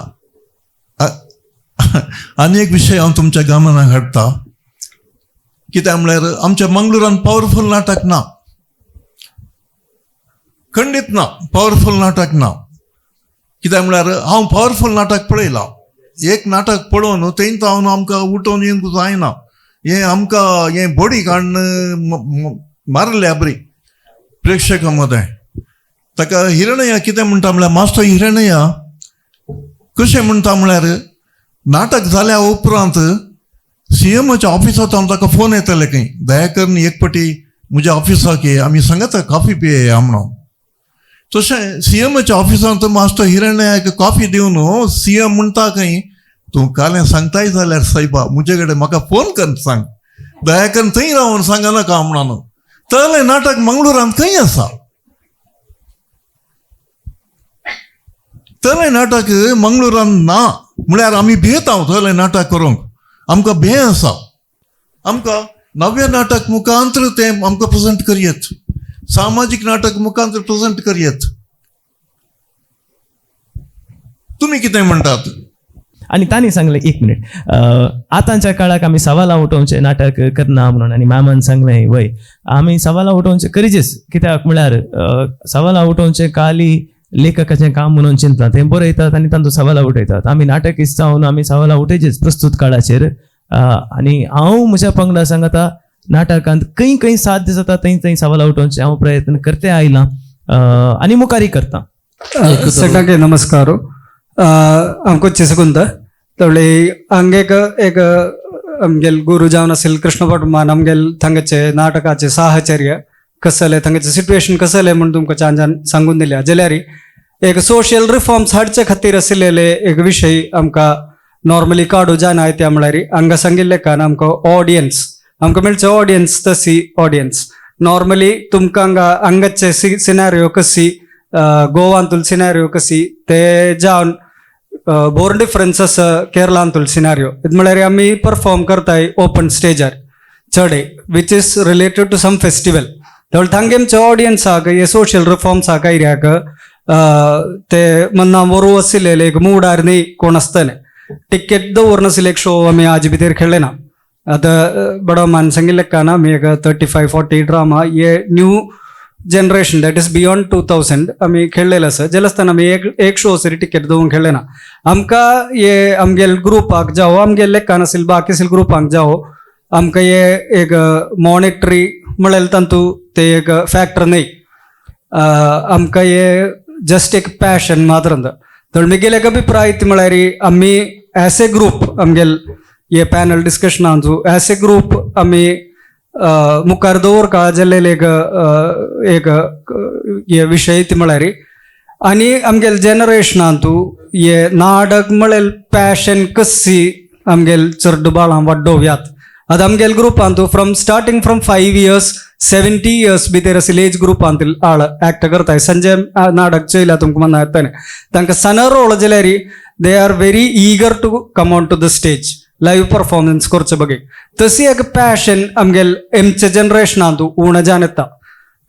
आनी एक विशय हांव तुमच्या गमनाक हाडटा. कित्याक म्हळ्यार आमच्या मंगळुरान पावरफूल नाटक ना, खंडीत ना, पावरफूल नाटक ना. कित्याक म्हळ्यार हांव पावरफूल नाटक पळयलां, एक नाटक पळोवन थंय हांव आमकां उठोवन येवंक जायना, हें आमकां हें बॉडी काडून मारल्या बरी प्रेक्षकां मदें. ताका हिरणया कितें म्हणटा म्हळ्यार मास्टर हिरणया कशें म्हणटा म्हळ्यार नाटक जाल्या उपरांत सीएमाच्या ऑफिसांत हांव ताका फोन येताले खंय, दया करून एक पटी म्हज्या ऑफिसाक ये, आमी सांगता कॉफी पिये म्हणून. तशें सीएमाच्या ऑफिसांत मास्टर हिरण्याक कॉफी दिवन सीएम म्हणटा खंय, तूं कालें सांगताय जाल्यार सायबा म्हजे कडेन म्हाका फोन कर सांग, दया करून थंय रावन सांगनाका म्हणून. तलें नाटक मंगळुरांत खंय आसा? तलें नाटक मंगळुरांत ना म्हळ्यार आमी भियेता तलें नाटक करूंक, आमकां भंय आसा. आमकां नव्या नाटक मुखांतर तें आमकां प्रेजेंट करयत, सामाजीक नाटक मुखांतर प्रेजेंट करयत. तुमी कितें म्हणटात? आनी तांणी सांगलें एक मिनिट, आतांच्या काळाक आमी सवालां उठोवचें नाटक करना म्हणून. आनी मॅमान सांगलें वय आमी सवालां उठोवचें करीचेच, कित्याक म्हळ्यार सवालां उठोवचें खाली लेखकाचें काम म्हणून चिंतलां, तें बरयतात आनी तांचो सवालां उठयतात. आमी नाटकिस्त जावन आमी सवालां उठयचेच प्रस्तूत काळाचेर. आनी हांव म्हज्या पंगडा सांगता नाटकांत खंय खंय साध्य जाता थंय थंय सवालां उठोवचें हांव प्रयत्न करते आयलां आनी मुखारय करता. सगळ्यांक नमस्कार. हांव कोच्ची साकून तवळे हांगा एक आमगेले गुरू जावन आशिल्ले कृष्णभट मान आमगेले थांगाचे नाटकाचे साहचर्य कसले, थांगाचे सिट्युएशन कसले म्हूण तुमकां छान छान सांगून दिल्या. जाल्यार एक सोशल रिफॉर्म्स हाडचे खातीर आशिल्ले एक विशय आमकां नॉर्मली काडू जायना त्या म्हळ्यार हांगा सांगिल्ले कारण आमकां ऑडियन्स आमकां मेळचे ऑडियन्स तशी ऑडियन्स नॉर्मली तुमकां हांगा हांगाचे सिनारियो कशी गोवांतूल सिनारियो कशी ते जावन बोर डिफरन्स आसा केरळांतूल सिनारियो. म्हळ्यार आमी परफॉर्म करताय open स्टेजार चडे which is related to some festival. त्यामुळे थांगे आमच्या ऑडियन्साक हे सोशल रिफॉर्म्साक एरियाक ते मन्ना वरू आशिल्ले एक मुडार न्ही कोण आसतले टिकेट दवरनाशिल्ले एक शो आमी आज भितर खेळ्ळे ना. आतां बडो मान सांगिल्ले कान आमी एक 35-40 ड्रामा हे new generation that is beyond 2000 आमी खेळ्ळेले आसा. जेल आसतना आमी एक एक शो सरी टिकेट दवरून खेळ्ळे ना. आमकां हे आमगेले ग्रुपाक जावं आमगेले लेखान आशिल्ले बाकी आशिल्ले ग्रुपांक जावं आमकां हे एक मॉनिटरी म्हळ्यार तातूंत ते एक फॅक्टर न्ही. आमकां हे जस्ट एक पॅशन मात्र. तर म्हगेले एक अभिप्राय म्हळ्यार आमी एज ए ग्रूप आमगेले हे पॅनल डिस्कशनांचो एज ए ग्रूप आमी मुखार दवरका जाल्ले एक एक हे विशय ती म्हळ्यार आनी आमगेले जनरेशनांतू हे नाटक म्हळ्यार पॅशन कशी आमगेले चड बाळां वाडोवयात. आतां आमगेले ग्रुपांतू from starting from 5 years 70 years भितर आशिल्ले एज ग्रुपांत आळ एक्ट करताय. संजय नाटक चोयल्या तुमकां मना येताले तांकां सण रोल जाल्यार they are very eager to come on to the stage live performance करचे बगे. तशी एक पॅशन आमगेले एमचे जनरेशनांतू उणें जावन येता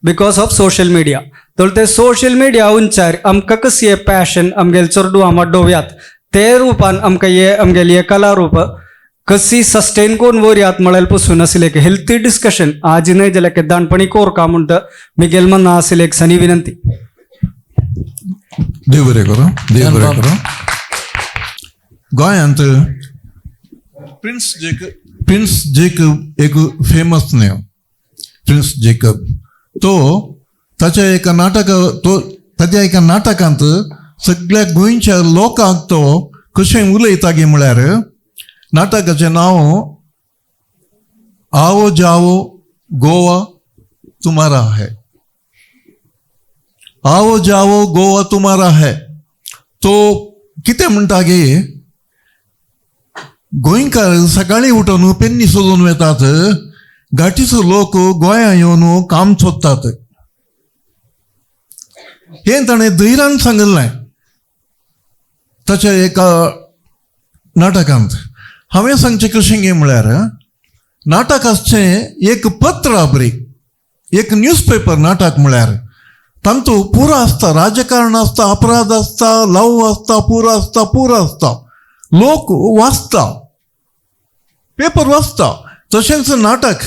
because of social media. तर ते सोशल मिडिया उंचार आमकां कशी हे पॅशन आमगेले चेडवां वाडोवयात ते रुपान आमकां हे आमगेले हे कला रूप कशी सस्टेन करून वरयात म्हळ्यार पसून आशिल्लें एक हेल्थी डिस्कशन आज न्हय जाल्यार केदाणपणी कोरका म्हणटा मिगेल मना आशिल्लें एक सनी विनंती. देव बरें करूं, देव बरें करूं. गोंयांत प्रिन्स जेकब एक फेमस न्हय, प्रिन्स जेकब तो ताच्या एका नाटका तो ताच्या एका नाटकांत सगळ्या गोंयच्या लोकांक तो कशें उलयता गे म्हळ्यार नाटकाचें नांव आओ जाओ गोवा तुम्हारा है, आओ जाओ गोवा तुम्हारा है. तो कितें म्हणटा गे गोंयकार सकाळीं उठून पेन्नी सोदून वेतात, घाटीचो लोक गोंया येवन काम सोदतात. हें ताणें धैर्यान सांगिल्लें ताच्या एका नाटकांत. हांवें सांगचें कशें गे म्हळ्यार नाटक आसचें एक पत्र बरी एक न्यूजपेपर नाटक म्हळ्यार तांतू पुरो आसता, राजकारण आसता, अपराध आसता, लव आसता, पुरो आसता, पुरो आसता, लोक वाचता, पेपर वाचता. तशेंच नाटक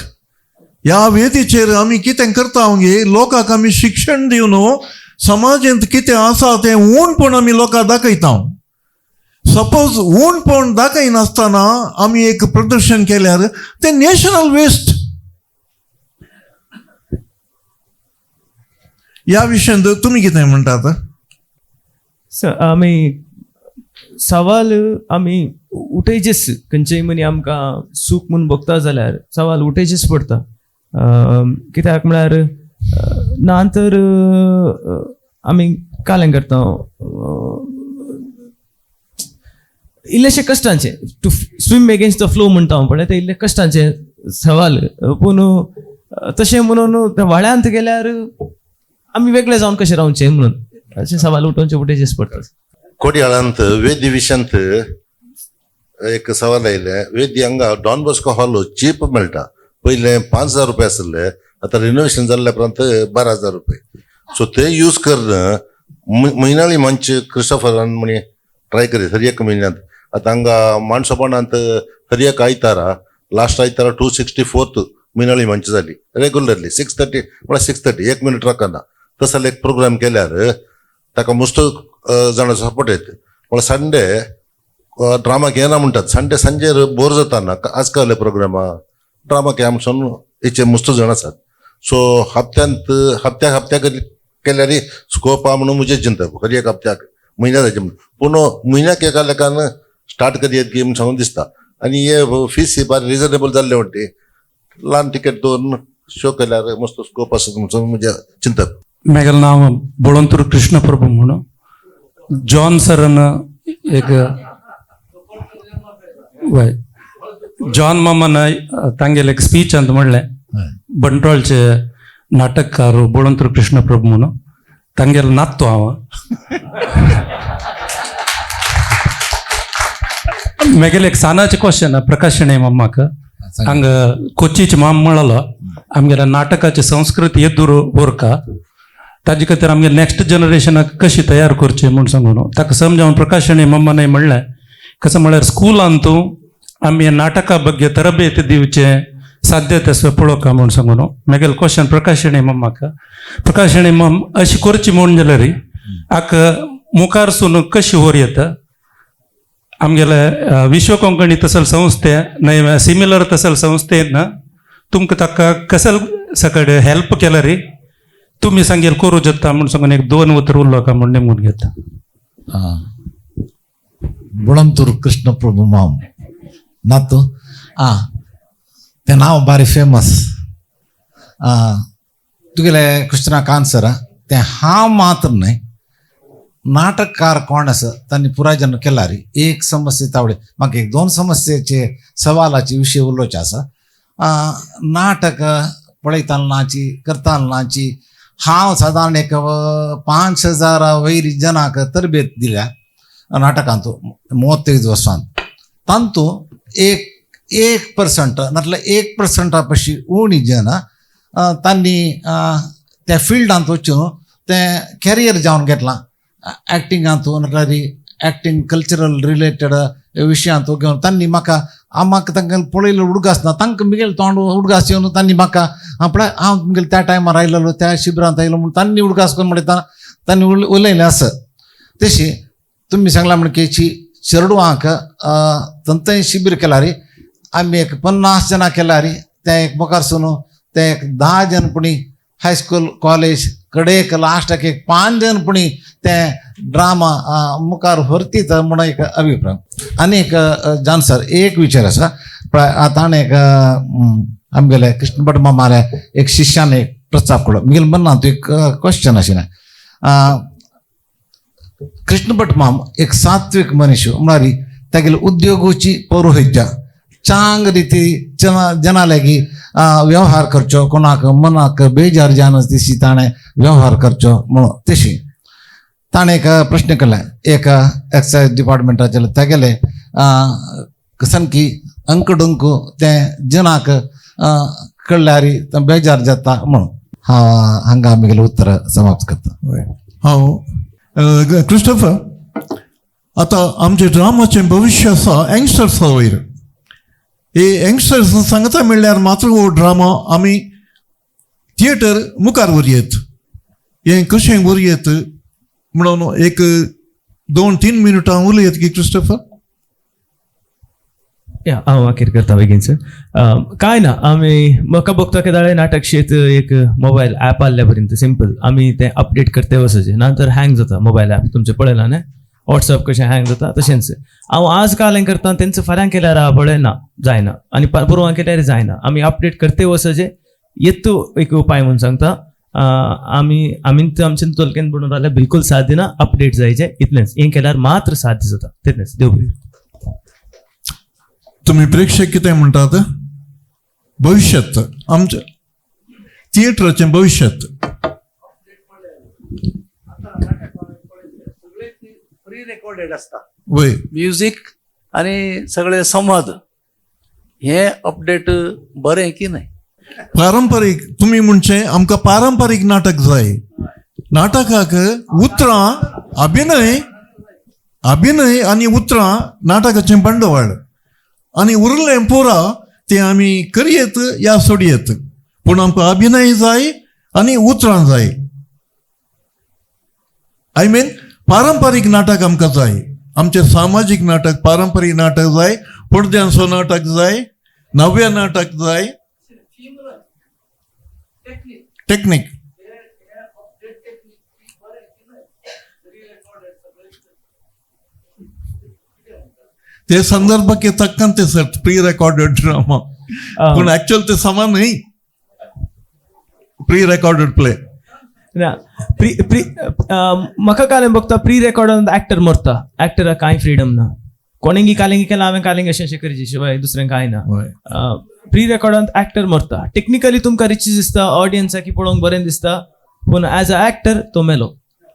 ह्या वेदीचेर आमी कितें करता गे लोकांक आमी शिक्षण दिवन समाजांत कितें आसा तें ऊणपण आमी लोकांक दाखयता. सपोज ऊणपण दाखयनासतना आमी एक प्रदर्शन केल्यार तें नॅशनल वेस्ट. ह्या विशयांत तुमी कितें म्हणटात? सर आमी सवाल आमी उठयचेच खंयचेय मनी आमकां सूख म्हूण भोगता जाल्यार सवाल उठयचेच पडटा. कित्याक म्हळ्यार ना तर आमी कालें करता इल्लेशें कश्टांचें to swim against the flow म्हणटा हांव पळय तें इल्लें कश्टांचें सवाल. पूण तशें म्हणून व्हाळ्यांत गेल्यार आमी वेगळे जावन कशें रावचें म्हणून अशें सवाल उठोवचें उठयचेच पडटा. कोडियाळांत वेदी विशयांत एक सवाल आयलें. वेदी हांगा डॉन बॉस्को हॉल चीप मेळटा. पयलें 5,000 रुपये आशिल्ले, आतां रिनोवेशन जाल्ल्या उपरांत 12,000 रुपये. सो ते यूज करून म्हयन्याळी मंच क्रिस्टोफरान म्हणी ट्राय करीत हर एक म्हयन्यांत. आतां हांगा माणसोपणांत हर एक आयतारा लास्ट आयतारा 264 म्हयन्याळी मंच जाली रेगुलरली 6:30 म्हळ्यार 6:30 एक मिनीट राखना. तसो एक प्रोग्राम केल्यार ताका मस्त जाणांचो सपोर्ट येता. म्हळ्यार संडे ड्रामाक येना म्हणटात, संडे सांजेर बोर जाता ना आज काल प्रोग्रामा ड्रामाक या म्हणून हेचे मस्त जाण आसात. सो हप्त्यांत हप्त्याक हप्त्याक केल्यार स्कोप आहा म्हणून म्हजें चिंतप हर एक हप्त्याक म्हयन्या जायचे म्हणून. पूण म्हयन्याक एका लेखान स्टार्ट करयेत की म्हूण सांगून दिसता. आनी हे फीस ही बारी रिजनेबल जाल्ले म्हणटी ल्हान टिकेट दवरून शो केल्यार मस्त स्कोप आसा म्हणून म्हजें चिंतप. मेगेलें नांव बळवंतूर कृष्ण प्रभू म्हणून. जॉन सरान एक वय जॉन मामान तांगेले एक स्पीच अंत म्हणलें, बंटवाळचे नाटककार बोळंतूर कृष्ण प्रभू म्हणून तांगेलो नातो हांव. मेगेले एक सानाचें क्वेश्चन प्रकाश शणै मामाक, हांगा कोचीचे माम म्हणलो आमगेल्या नाटकाची संस्कृती येदूर उरका, ताजे खातीर आमगे नेक्स्ट जनरेशनाक कशी तयार करची म्हूण सांगून ताका समजावन प्रकाश शणै मामानय म्हणलें, कसं म्हळ्यार स्कुलान तूं आमी नाटका ಬಗ್ಗೆ ತರಬೇತಿ दिवचे साध्यते आसा पळोवका म्हूण सांगून. मेगेले क्वेश्चन प्रकाश शणै मामाक, प्रकाश शणै माम अशी करची म्हूण जाल्यार आक मुखारसून कशी व्हर येता आमगेले विश्व कोंकणी तसल संस्थे न्हय सिमिलर तसल संस्थेन तुमकां ताका कसल सकड हेल्प केल्यार तुमी सांगेल करूं जाता म्हूण सांगून एक दोन उतर उलोवका म्हूण नेमून घेता. बुळंतूर कृष्ण प्रभू माम नातू तें नांव बारी फेमस. तुगेले क्वेश्चनाक आन्सर तें हांव मात्र न्हय, नाटककार कोण आसा तांणी पुराय जन केला रे एक समस्या तावडे. म्हाका एक दोन समस्येचे सवालाचे विशय उलोवचे आसा. नाटक पळयतालनाची करतालनाची हांव सादारण एक 5,000 वयर जनांक तरबेत दिल्या नाटकांत 35 वर्सांत. तांतू 1% नाटल्यार 1% पशी उणी जन तांणी त्या फिल्डांत वचून तें कॅरियर जावन घेतलां. एक्टिंगांत नाटल्यार एक्टिंग कल्चरल रिलेटेड विशयांत घेवन तांणी म्हाका म्हाका तांकां पळयलो उडगास ना, तांकां मिगेल तोंड उडगास येवन तांणी म्हाका पळय हांव तुमगेले त्या टायमार आयलेलो त्या शिबिरांत आयलो म्हूण तांणी उडगास करून म्हणटा तांणी उलयलें आसा. तशी तुमी सांगलां म्हण की चेडवांक थंय शिबीर केला रे आमी एक 50 जाणां केला रे, तें एक मुखारसून तें एक 10 जण पुणी हायस्कूल कॉलेज कडेक लास्टाक एक 5 जण पुणी तें ड्रामा मुखार व्हरतीत म्हूण एक अभिप्राय. आनी एक जान सर एक विचार आसा, पळय आतां एक आमगेले कृष्ण भट मामाले एक शिष्यान एक प्रस्ताव केलो, म्हगेले मनांत एक क्वेश्चन आशिल्लें. कृष्ण भट माम एक सात्विक मनीस म्हळ्यार तागेले उद्योगाची पौरोहित्य चांग रिती जना लागी व्यवहार करचो, कोणाक मनाक बेजार जावन तशी ताणें व्यवहार करचो म्हणून. तशी ताणें एक प्रश्न केले एक एक्सायज डिपार्टमेंटाचेर तागेले सामकी अंकडुंक तें जनाक कळ्ळ्यार बेजार जाता म्हणून. हांव हांगा आमगेलें उत्तर समाप्त करता. हांव क्रिस्टोफर, आतां आमचें ड्रामाचें भविश्य आसा यंगस्टर्सा वयर. हे यंगस्टर्स सांगता म्हणल्यार मात्र हो ड्रामा आमी थिएटर मुखार व्हरयेत, हें कशें व्हरयेत म्हणून एक 2-3 मिनटां उलयत की क्रिस्टोफर. या हांव मागीर करता बेगीन सर. कांय ना, आमी म्हाका भोगता केदाळे नाटक शेत एक मोबायल ॲप आहल्या पर्यंत सिंपल आमी तें अपडेट करते वचचें, ना तर हँग जाता मोबायल ॲप. तुमचें पळयलां न्ही वॉट्सअप कशें हँग जाता तशेंच हांव आज काल हें करता तेंच फाल्यां केल्यार आहा पळय ना जायना आनी परवां केल्यार जायना. आमी अपडेट करते वचचें येतो एक उपाय म्हूण सांगता. आमी आमी आमचे तोलकेन म्हणून जाल्यार बिलकुल साथ दिना, अपडेट जायचें इतलेंच. हें केल्यार मात्र साध्य जाता तितलेंच. देव बरें. तुमी प्रेक्षक कितें म्हणटात? भविश्यत आमचें थिएटराचें भविश्यत प्री रेकॉर्डेड आसता वय, म्युजीक आनी सगळे संवाद हे अपडेट बरें की न्हय? पारंपरीक तुमी म्हणचें आमकां पारंपरीक नाटक जाय. नाटकाक उतरां अभिनय अभिनय आनी उतरां नाटकाचें बंडवाळ आनी उरलें पुरा तें आमी करयेत या सोडयेत, पूण आमकां अभिनय जाय आनी उतरां जाय. I mean पारंपरीक नाटक आमकां जाय, आमचें सामाजीक नाटक पारंपरीक नाटक जाय, पडद्यांचो नाटक जाय, नव्या नाटक जाय, टेक्नीक. ते संदर्भाक तक्कन ते सर प्री रेकॉर्डेड ड्रामा, पूण एक्चुअल ते समा न्हय प्री रेकॉर्डेड प्ले. ना प्री प्री म्हाका कालें बघता प्री रेकॉर्डान एक्टर मरता, एक्टराक कांय फ्रिडम ना. कोणेंगी कालेंगी केलां हांवें कालेंगी अशें अशें करचे शिवाय दुसरें कांय ना. प्री रेकॉर्डांत एक्टर मरता. टेक्निकली तुमकां रिची दिसता, ऑडियन्साक पळोवंक बरें दिसता, पूण एज अ एक्टर तो मेलो,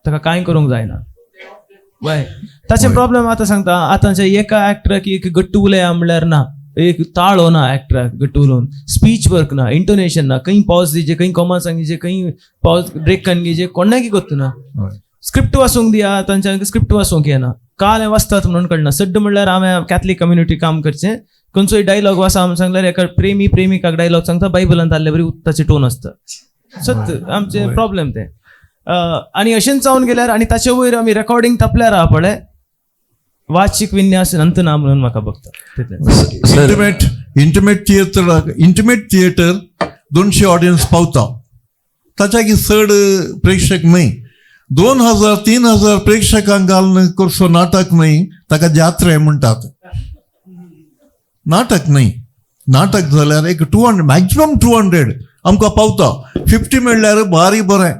ताका कांय करूंक जायना. वय ताचे प्रॉब्लम आतां सांगता. आतांच्या एका एक्टराक एक गट्टू उलया म्हणल्यार ना, एक ताळो ना एक्टराक गट्टू उलोवन, स्पीच वर्क ना, इंटोनेशन ना, खंय पॉज दिजे, खंय कॉमा सांगिजे, खंय पॉज ब्रेक काडून कोणाकी गोत्त ना. स्क्रिप्ट वाचूंक दिया, तांच्यान स्क्रिप्ट वाचूंक येना, काल वाचतात म्हणून कळना. सड्ड म्हणल्यार हांवें कॅथलीक कम्युनिटी काम करचें, खंयचोय डायलॉग वाचा हांव सांगल्यार एका प्रेमी प्रेमिकाक डायलॉग सांगता, बायबलांत आसले बरी ताचे टोन आसता. सत आमचे प्रॉब्लम ते. आनी अशेंच जावन गेल्यार आनी ताचे वयर आमी रेकॉर्डिंग तापल्यार आहा पळय, वाचीक विन्यास अंत ना म्हणून म्हाका बघता. Intimate theatre, intimate theatre 200 audience पावता, ताच्या चड प्रेक्षक न्हय. 2000 3000 प्रेक्षकांक घालून करचो नाटक न्हय, ताका जात्रा म्हणटात. नाटक न्हय, नाटक जाल्यार एक 200 मॅक्सिमम 200 आमकां पावता. 50 म्हणल्यार भारी बरें.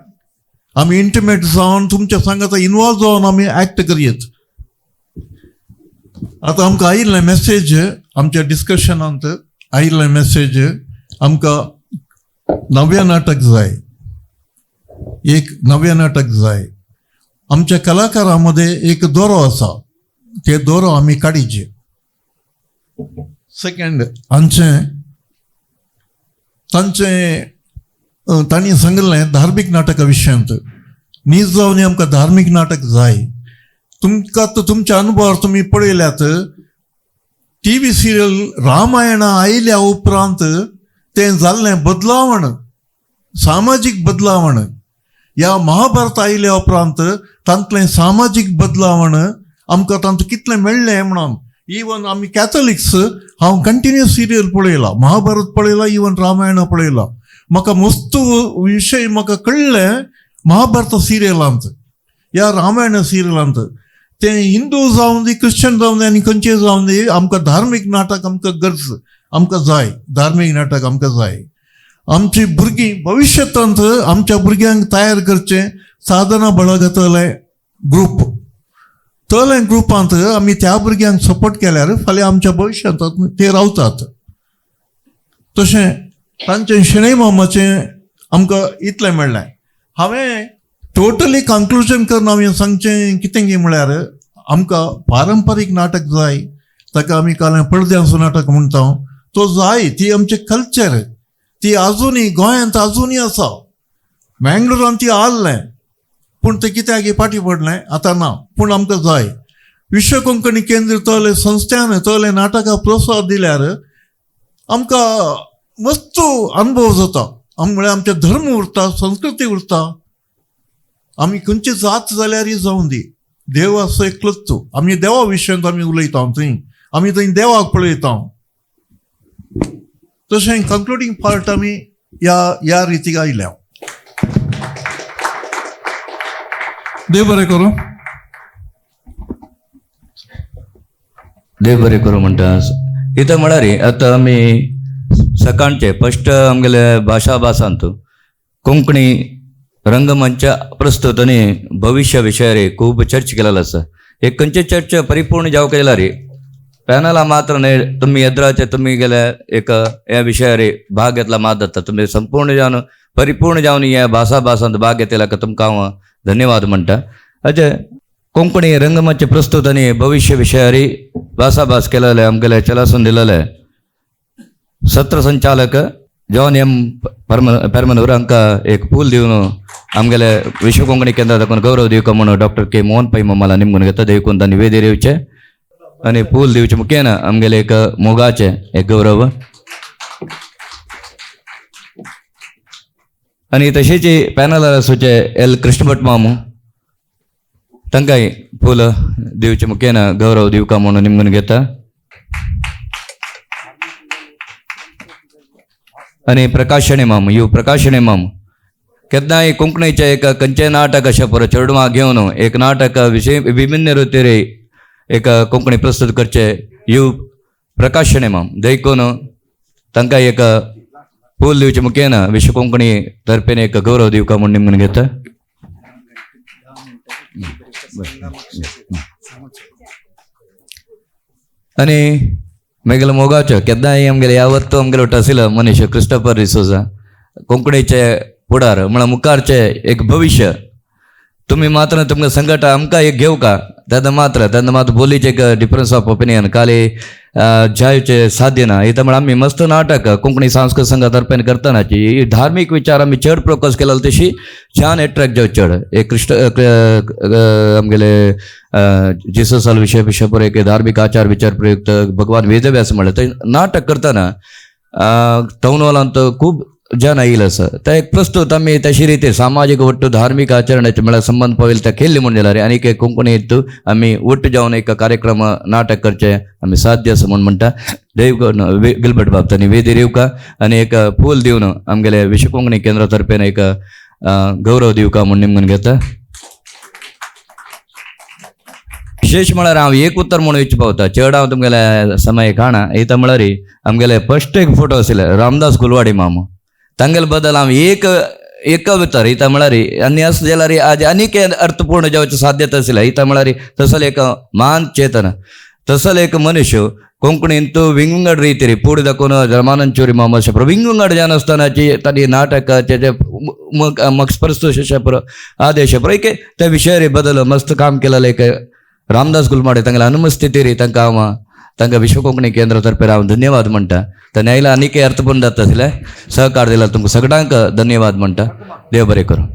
आमी इंटिमेट जावन तुमच्या सांगाता इनवॉल्व जावन आमी एक्ट करयत. आतां आमकां आयिल्लें मेसेज, आमच्या डिस्कशनांत आयिल्लें मेसेज, आमकां नव्या नाटक जाय, एक नव्या नाटक जाय. आमच्या कलाकारां मदें एक दोरो आसा, ते दोरो आमी काडीचे. सेकंड, आमचें तांचें तांणी सांगिल्लें धार्मीक नाटका विशयांत नीज जावन आमकां धार्मीक नाटक जाय. तुमकां तुमच्या अनुभवार तुमी पळयल्यात, टी व्ही सिरियल रामायणा आयल्या उपरांत तें जाल्लें बदलावण, सामाजीक बदलावण. ह्या महाभारत आयल्या उपरांत तांतलें सामाजीक बदलावण आमकां तांतूं कितलें मेळ्ळें म्हणून. इवन आमी कॅथलिक्स, हांव कंटिन्युअस सिरियल पळयला, महाभारत पळयला, इवन रामायण पळयला. म्हाका मस्त विशय म्हाका कळ्ळें महाभारत सिरियलांत, ह्या रामायण सिरियलांत. तें हिंदू जावन दी, क्रिश्चन जावन दी आनी खंयचें जावन दी, आमकां धार्मीक नाटक आमकां गरज, आमकां जाय धार्मीक नाटक आमकां जाय. आमची भुरगीं भविश्यांत आमच्या भुरग्यांक तयार करचें साधना बळगतलें ग्रूप, तलें ग्रुपांत आमी त्या भुरग्यांक सपोर्ट केल्यार फाल्यां आमच्या भविश्यांत ते रावतात. तशें तांचें शणै मामाचें आमकां इतलें मेळ्ळें. हांवें टोटली कंक्लुजन करून हांवें सांगचें कितें की म्हळ्यार आमकां पारंपारीक नाटक जाय, ताका आमी काल पडद्यांचो नाटक म्हणटा तो जाय. ती आमचें कल्चर, ती आजुनूय गोंयांत आजुनूय आसा. मँगलोरान ती आहलें, पूण तें कित्याक फाटीं पडलें आतां ना, पूण आमकां जाय. विश्व कोंकणी केंद्र तले संस्थ्यान तले नाटकाक प्रोत्साहन दिल्यार आमकां मस्त अनुभव जाता. म्हळ्यार आमचें धर्म उरता, संस्कृती उरता. आमी खंयची जात जाल्यारय जावं दी, देव आसा एकलोच तो. आमी देवा विशयांत आमी उलयता थंय, आमी थंय देवाक पळयता. तशें कंक्लुडींग पार्ट आमी ह्या ह्या रितीक आयल्या. देव बरें करूं. देव बरें करूं म्हणटा. इथं म्हळ्यार आतां आमी सकाळचे फस्ट आमगेले भाशा भासांत कोंकणी रंगमंच प्रस्तुत आनी भविश्य विशयार खूब चर्चा केलेलो आसा. एक खंयचे चर्चा परिपूर्ण जावंक येयला रे पॅनला मात्र न्हय, तुमी येद्राचे तुमी गेले एक ह्या विशयार भाग घेतला मात जाता. तुमी संपूर्ण जावन परिपूर्ण जावन ह्या भाशा भासांत भाग घेतला तुमकां हांव धन्यवाद म्हणटा. अशें कोंकणी रंगमंच प्रस्तुत आनी भविश्य विशयार भासाभास केलेले आमगेले चलासून दिलेले सत्र संचालक जॉन एम पेरमनूर हांकां एक फूल दिवन आमगेले विश्व कोंकणी केंद्रा दाखोवन गौरव दिवका म्हणून डॉक्टर के मोहन पै मामाला निमगून घेता. देखून तांणी वेदीर येवचें आनी फूल दिवचें मुखेन आमगेले एक मोगाचें एक गौरव. आनी तशेंच पॅनलार आसूचे एल कृष्णभट मामू तांकांय फूल दिवचें मुखेन गौरव दिवका म्हणून निमगून घेता. आनी प्रकाश शणै माम, यु प्रकाश शणै माम केन्नाय कोंकणीचें एक खंयचें नाटक अशें पुरो चेडवां घेवन एक नाटक विशय विभिन्न रितीर एक कोंकणी प्रस्तुत करचें यु प्रकाश शणै माम देखून तांकां एक फूल दिवचें मुखेन विश्व कोंकणी तर्फेन एक गौरव दिवका म्हूण निमगून घेता. आनी मागीर मोगाचो केन्नाय आमगेले यावत आमगेलो आशिल्लो मनीस क्रिस्टोफर डिसोजा कोंकणीचे फुडार म्हळ्यार मुखारचें एक भविश्य तुमी मात्र तुमकां संकट आमकां एक घेवका तेन्ना मात्र बोलीचे एक डिफरन्स ऑफ ओपिनियन काली जायचे साध्य ना. इथं म्हळ्यार आमी मस्त नाटक कोंकणी सांस्कृतिक संघा तर्फेन करतानाची धार्मीक विचार आमी चड प्रोकस केला तशी छान एट्रॅक्ट जावं चड एक क्रिस्ट आमगेले जिससाल विशय विशय एक धार्मीक आचार विचार प्रयुक्त भगवान वेदव्यास म्हणलें ते नाटक करतना टावन हॉलांत खूब जन आयिल्ले आसा ते एक प्रस्तुत आमी तशी रिती सामाजीक ಒಟ್ಟು धार्मीक आचरणाचे म्हळ्यार संबंद पाविल्ले ते केल्ले म्हूण जाल्यार आनी एक कोंकणी आमी ಒಟ್ಟು जावन एक कार्यक्रम नाटक करचे आमी साध्य आसा म्हूण म्हणटा. देव गिलबर्ट बाब तांणी वेदीर येवका आनी एक फूल दिवन आमगेले विश्व कोंकणी केंद्रा तर्फेन एक गौरव दिवका म्हूण निमगून घेता. विशेष म्हळ्यार हांव एक उत्तर म्हणून इच्छा पावता चड हांव तुमगेले समय काणा इथं म्हळ्यार आमगेले फर्स्ट एक फोटो आशिल्ले रामदास गुलवाडी मामा तांगेले बद्दल हांव एक एक उतर इथं म्हळ्यार आनी अशें जाल्यार आज आनीक अर्थपूर्ण जावची साध्यता आशिल्लें. इथं म्हळ्यार तसलो एक महान चेतन तसलो एक मनुष्य कोंकणींत विंगड रितीर पुढे दाखोवन रमानंद चोरी मामा अशें विंगड जावन आसतनाची तांणी नाटकाचे जे मक्सप्रस्तुत आदेश एक त्या विशयार बदल मस्त काम केलेलें एक रामदास गुलमाडे तांगेले अनुमस्थितीर तांकां हांव तांकां विश्व कोंकणी केंद्रा तर्फे हांव धन्यवाद म्हणटा. तांणी आयला आनीक अर्थपूर्ण जाता आसलें सहकार दिला तुमकां सगळ्यांक धन्यवाद म्हणटा. देव बरें करूं.